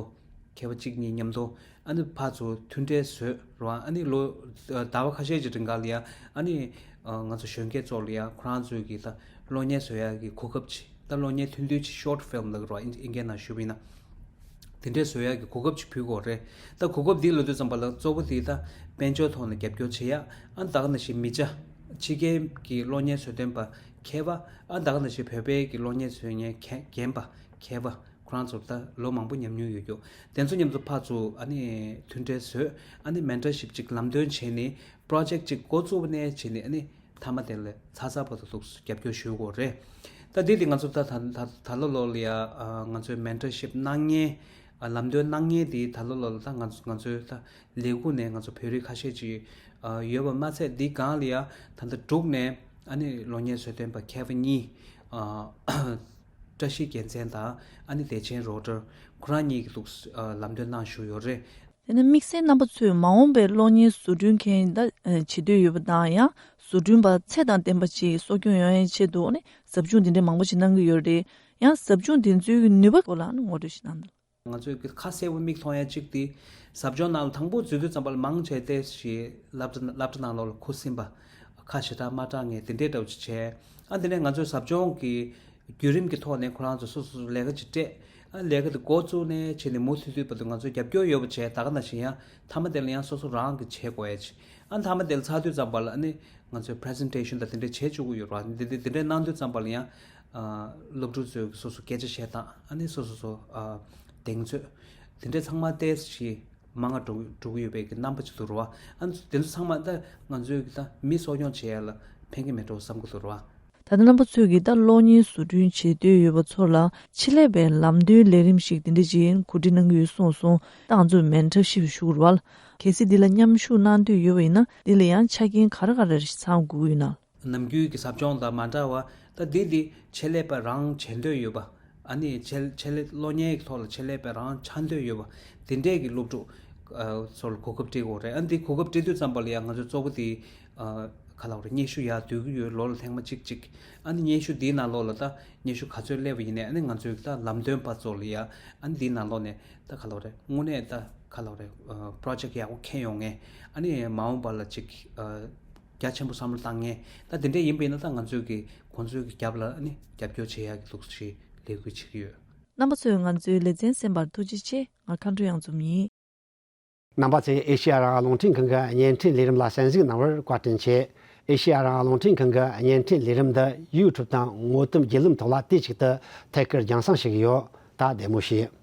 མཁས་པ་གཅིག་གཉིས་མཉམ་དུ་ཨ་ནི་ཕར་ཚུར་མཐུན་འབྲེལ་བཟོས་རོགས། ཨ་ནི་ལོ་ཟླ་བ་ཁ་ཤས་ཀྱི་རིང་ག་ལ་ཡ་ཨ་ནི་ང་ཚོ་གཞོན་སྐྱེས་ཚོ་ལ་ཡ་ཁོ་རང་ཚོའི་གི་ད་གློག་བརྙན་བཟོ་ཡག་གི་གོ་སྐབས་ཅིག་ད་གློག་བརྙན་ཐུང་ཐུང་ཅིག short film ལབ་རོགས། ཨིན་ཨིན་སྐད་ནང་ཞུས་པ་ཡིན་ན། དེ་འདྲའི་བཟོ་ཡག་གི་གོ་སྐབས་ཅིག་ཕུལ་དགོས་རེད། ད་གོ་སྐབས་འདི་ལབ་དུས་ཙམ་པ་ལ་གཙོ་བོ་དེ་ད་དཔལ་འབྱོར་ཐོག་ནས་རྒྱབ་སྐྱོར་བྱེད་ཡ། ཨ་ནི་ད་ག་ནང་བཞིན་མི་ཆ་ཕྱི་རྒྱལ་གྱི་གློག་བརྙན་བཟོ་སྟོན་པ་མཁས་པ། ཨ་ནི་ད་ག་ནང་བཞིན་བོད་པའི་གི་གློག་བརྙན་བཟོ་མཁན་རྒན་པ་མཁས་པ། ཁོ་རང་ཚོར་ད་ལོ་མང་པོ་ཉམས་མྱོང་ཡོད་རྒྱུ། དེ་ཚོ་མཉམ་དུ་ཕར་ཚུར་ཨ་ནི་མཐུན་འབྲེལ་བཟོས། ཨ་ནི་མེན་ཊར་ཤིབ་ཅིག་ལམ་སྟོན་བྱས་ནས་པྲོ་ཇེག་ཅིག་འགོ་བཙུགས་པ་ནས་བྱས་ནས་ཨ་ནི་མཐའ་མ་དེ་ལ་ཚ་ཚ་བར་དུ་འདུག་རྒྱབ་སྐྱོར་ཞུ་དགོས་རེད། ད་འདི་དེ་ང་ཚོ་ད་ད་ད་ད་ལོ་ལོ་ལ་ཡ་ཨ་ང་ཚོའི་མེན་ཊར་ཤིབ་གནང་མཁན་ཨ་ལམ་སྟོན་གནང་མཁན་དེ་ད་ལོ་ལོ་ལ་ད་ང་ཚོ་ང་ཚོའི་ད་ལས་ཁུངས་ནས་ང་ཚོ་བོད་རིགས་ཁ་ཤས་ཅིག་ཨ་ཡོད་པ་མ་ཚད་འདི་སྒང་ལ་ཡ་ད་ལྟ་འབྲུག་ནས་ཨ་ནི་གློག་བརྙན་བཟོ་སྟོན་པ་མཁས་པ་གཉིས་ཨ་བཀྲ་ཤིས་རྒྱལ་མཚན་དང་ཨ་ནི་བདེ་ཆེན་རོ་ཊར་ཁོ་རང་གཉིས་ཀྱིས་འདུག་ཨ་ལམ་སྟོན་གནང་བཞུགས་ཡོད་རེད། དེ་ནས་དམིགས་བསལ་རྣམ་པ་ཚོས་མ་འོངས་པའི་གློག་བརྙན་བཟོ་སྐྲུན་མཁན་ད་ཨ་བྱེད་འདོད་ཡོད་པ་དང་ཡང་བཟོ་སྐྲུན་པ་ཚད་དང་ལྡན་པ་ཅིག་གསོ་སྐྱོང་ཡོང་ཡའི་ཆེད་དུ་ནི་ཟབ་སྦྱོང་འདི་འདྲའི་མང་པོ་ཞིག་གནང་གི་ཡོད་རེད། ཡང་ཟབ་སྦྱོང་འདི་ཚོའི་ནུས་པ་སྐོར་ལ་ནི་ངོ་སྤྲོད་ཞིག་གནང་དང་། ང་ཚོས་ཁ་གསལ་པོ་མིག་མཐོང་ཡ་གཅིག་དེ་ཟབ་སྦྱོང་ནང་ལ་དང་པོ་འཛུལ་དུས་ཙམ་པ་ལ་མང་ཆེ་ཏོག་ཙམ་སློབ་གྲྭ་སློབ་གྲྭ་ནང་ལོགས་ལ་ཁུ་སིམ་པ་ཁ་ཞེ་དྲག་མ་གྲགས་མཁན་དེ་འདྲའི་འདྲ་བོ་ཅིག་བྱས། ཨ་དེ་ནས་ང་ཚོས་ཟབ་སྦྱོང་གི་བརྒྱུད་རིམ་གྱི་ཐོག་ནས་ཁོ་རང་ཚོ་སོ་སོ་སོ་ལས་ཀ་ཅིག་སྤྲད། ཨ་ལས་ཀ་དེ་འགོ་བཙུགས་ནས་བྱས་ནས་མུ་མཐུད་དུ་བར་དུ་ང་ཚོས་རྒྱབ་སྐྱོར་ཡོད་པ་བྱས། ད་ག་ནང་བཞིན་ཡང་མཐའ་མ་དེ་ལ་ཡང་སོ་སོ་རང་གིས་བྱེད་དགོས་ཡ་ཅིག་ཨ་མཐའ་མ་དེ་ལ་ཚར་དུས་ཙམ་པ་ལ་ཨ་ནི་ང་ཚོས་པི་རི་ཛེན་ཊེ་ཤན་དང་དེ་འདྲ་བྱེད་བཅུག་གི་ཡོད་རེད་བ། དེ་དེ་དེ་འདྲ་གནང་དུས་ཙམ་པ་ལ་ཡང་ཨ་སློབ་ཕྲུག་ཚོས་སོ་སོ་སྐད་ཆ་བཤད་སྟངས། ཨ་ནི་སོ་སོ་སོ་ཨ་གདེང་ཚོད་དེ་འདྲ་ཚང་མ་ཏོག་ཙམ་མང་བ་འགྲོ་འགྲོ་གི་ཡོད་པའི་གི་རྣམ་པ་ཅིག་འདུག་རེད་བ། ཨ་ནི་དེ་ཚོ་ཚང་མ་ད་ང་ཚོའི་གི་ད་མི་གསོ་སྐྱོང་བྱེད་ཡ་ལ་ཕན་གི་མེད་འགྲོ་བསམ་གི་འདུག་རེད་བ། ད་ལྟ་རྣམ་པ་ཚོས་ཀྱིས་ད་གློག་བརྙན་བཟོ་སྐྲུན་བྱེད་འདོད་ཡོད་པ་ཚོ་ལ་ཆེད་ལས་པའི་ལམ་སྟོན་ལས་རིམ་ཞིག་དེ་འདྲ་ཅིག་གོ་སྒྲིག་གནང་གི་ཡོད་གསུངས་སོང་། ད་ང་ཚོས་མེན་ཊར་ཤིབ་ཞུ་དགོས་རེད་བ། གལ་སྲིད་འདི་ལ་མཉམ་ཞུགས་གནང་འདོད་ཡོད་པ་ཡིན་ན་འདི་ལ་ཡང་ཆ་རྐྱེན་ག་རེ་ག་རེ་ཞིག་ཚང་དགོས་ཀྱི་ཡོད་ན། ནམ་རྒྱུན་གྱི་ཟབ་སྦྱོང་དང་མ་འདྲ་བ། ད་འདི་འདི་ཆེད་ལས་པ་རང་བྱེད་འདོད་ཡོད་པ། ཨ་ནི་ཆེད་ཆེད་ལས་གློག་བརྙན་གྱི་ཐོག་ལ་ཆེད་ལས་པ་རང་ཆགས་འདོད་ཡོད་པ། དེ་འདྲས་ཀྱི་སློབ་ཕྲུག་ཨ་ཚོ་ལ་གོ་སྐབས་སྤྲད་དགོས་རེད། ཨ་ནི་འདི་གོ་སྐབས་སྤྲད་དུས་ཙམ་པ་ལ་ཡང་ང་ཚོ་གཙོ་བོ་དེ་ཨ་ག་ལབ་རེད། སྙན་ཞུ་ཡར་བསྡུ་གི་ཡོད། ལོ་ལ་ཐེངས་མ་གཅིག་གཅིག་ཨ་ནི་སྙན་ཞུ་འདིའི་ནང་ལོགས་ལ་ད་སྙན་ཞུ་ག་ཚོད་སླེབས་པ་ཡིན་ནའི་ཨ་ནི་ང་ཚོའི་ད་ལམ་སྟོན་པ་ཚོ་ལ་ཡང་ཨ་ནི་འདིའི་ནང་ལོགས་ནས་ད་ག་ལབ་རེད། དངོས་གནས་ད་ག་ལབ་རེད། ཨ་པྲོ་ཇེག་ཡག་པོ་འཁྱེར་ཡོང་མཁན། ཨ་ནི་མ་འོངས་པ་ལ་ཅིག་ཨ་རྒྱ་ཆེན་པོ་བསམ་བློ་བཏང་མཁན་ད་དེ་འདྲས་ཡིན་པ་ཡིན་ན་ད་ང་ཚོས་ཀྱི་ཁོང་ཚོའི་གི་རྒྱབ་ལ་ཨ་ནི་རྒྱབ་སྐྱོར་བྱེད་ཡག་གི་ལུགས་ཤིག་ལས་འགུལ་བྱེད་ཀྱི་ཡོད། རྣམ་པ་ཚོས་ང་ཚོའི་ལེ་ཚན་གསན་པར་ཐུགས་རྗེ་ཆེ། ང་མཁའ་འགྲོ་གཡང་འཛོམས་ཡིན། རྣམ་པ་ཚོས་ཨེ་ཤེ་ཡ་རང་དབང་རླུང་འཕྲིན་ཁང་གི་བརྙན་འཕྲིན་ལས་རིམ་ལ་གསན་གཟིགས་གནང་བར་བཀའ་དྲིན་ཆེ། ཨེ་ཤེ་ཡ་རང་དབང་རླུང་འཕྲིན་ཁང་གི་བརྙན་འཕྲིན་ལས་རིམ་འདི་ཡུ་ཊུབ་དང་ངོ་དེབ་བརྒྱུད་ལམ་ཐོག་ལ་དུས་གཅིག་ཏུ་ཐད་ཀར་རྒྱང་སྲིང་བྱེད་ཀྱི་ཡོད། ད་བདེ་མོ་བྱོས།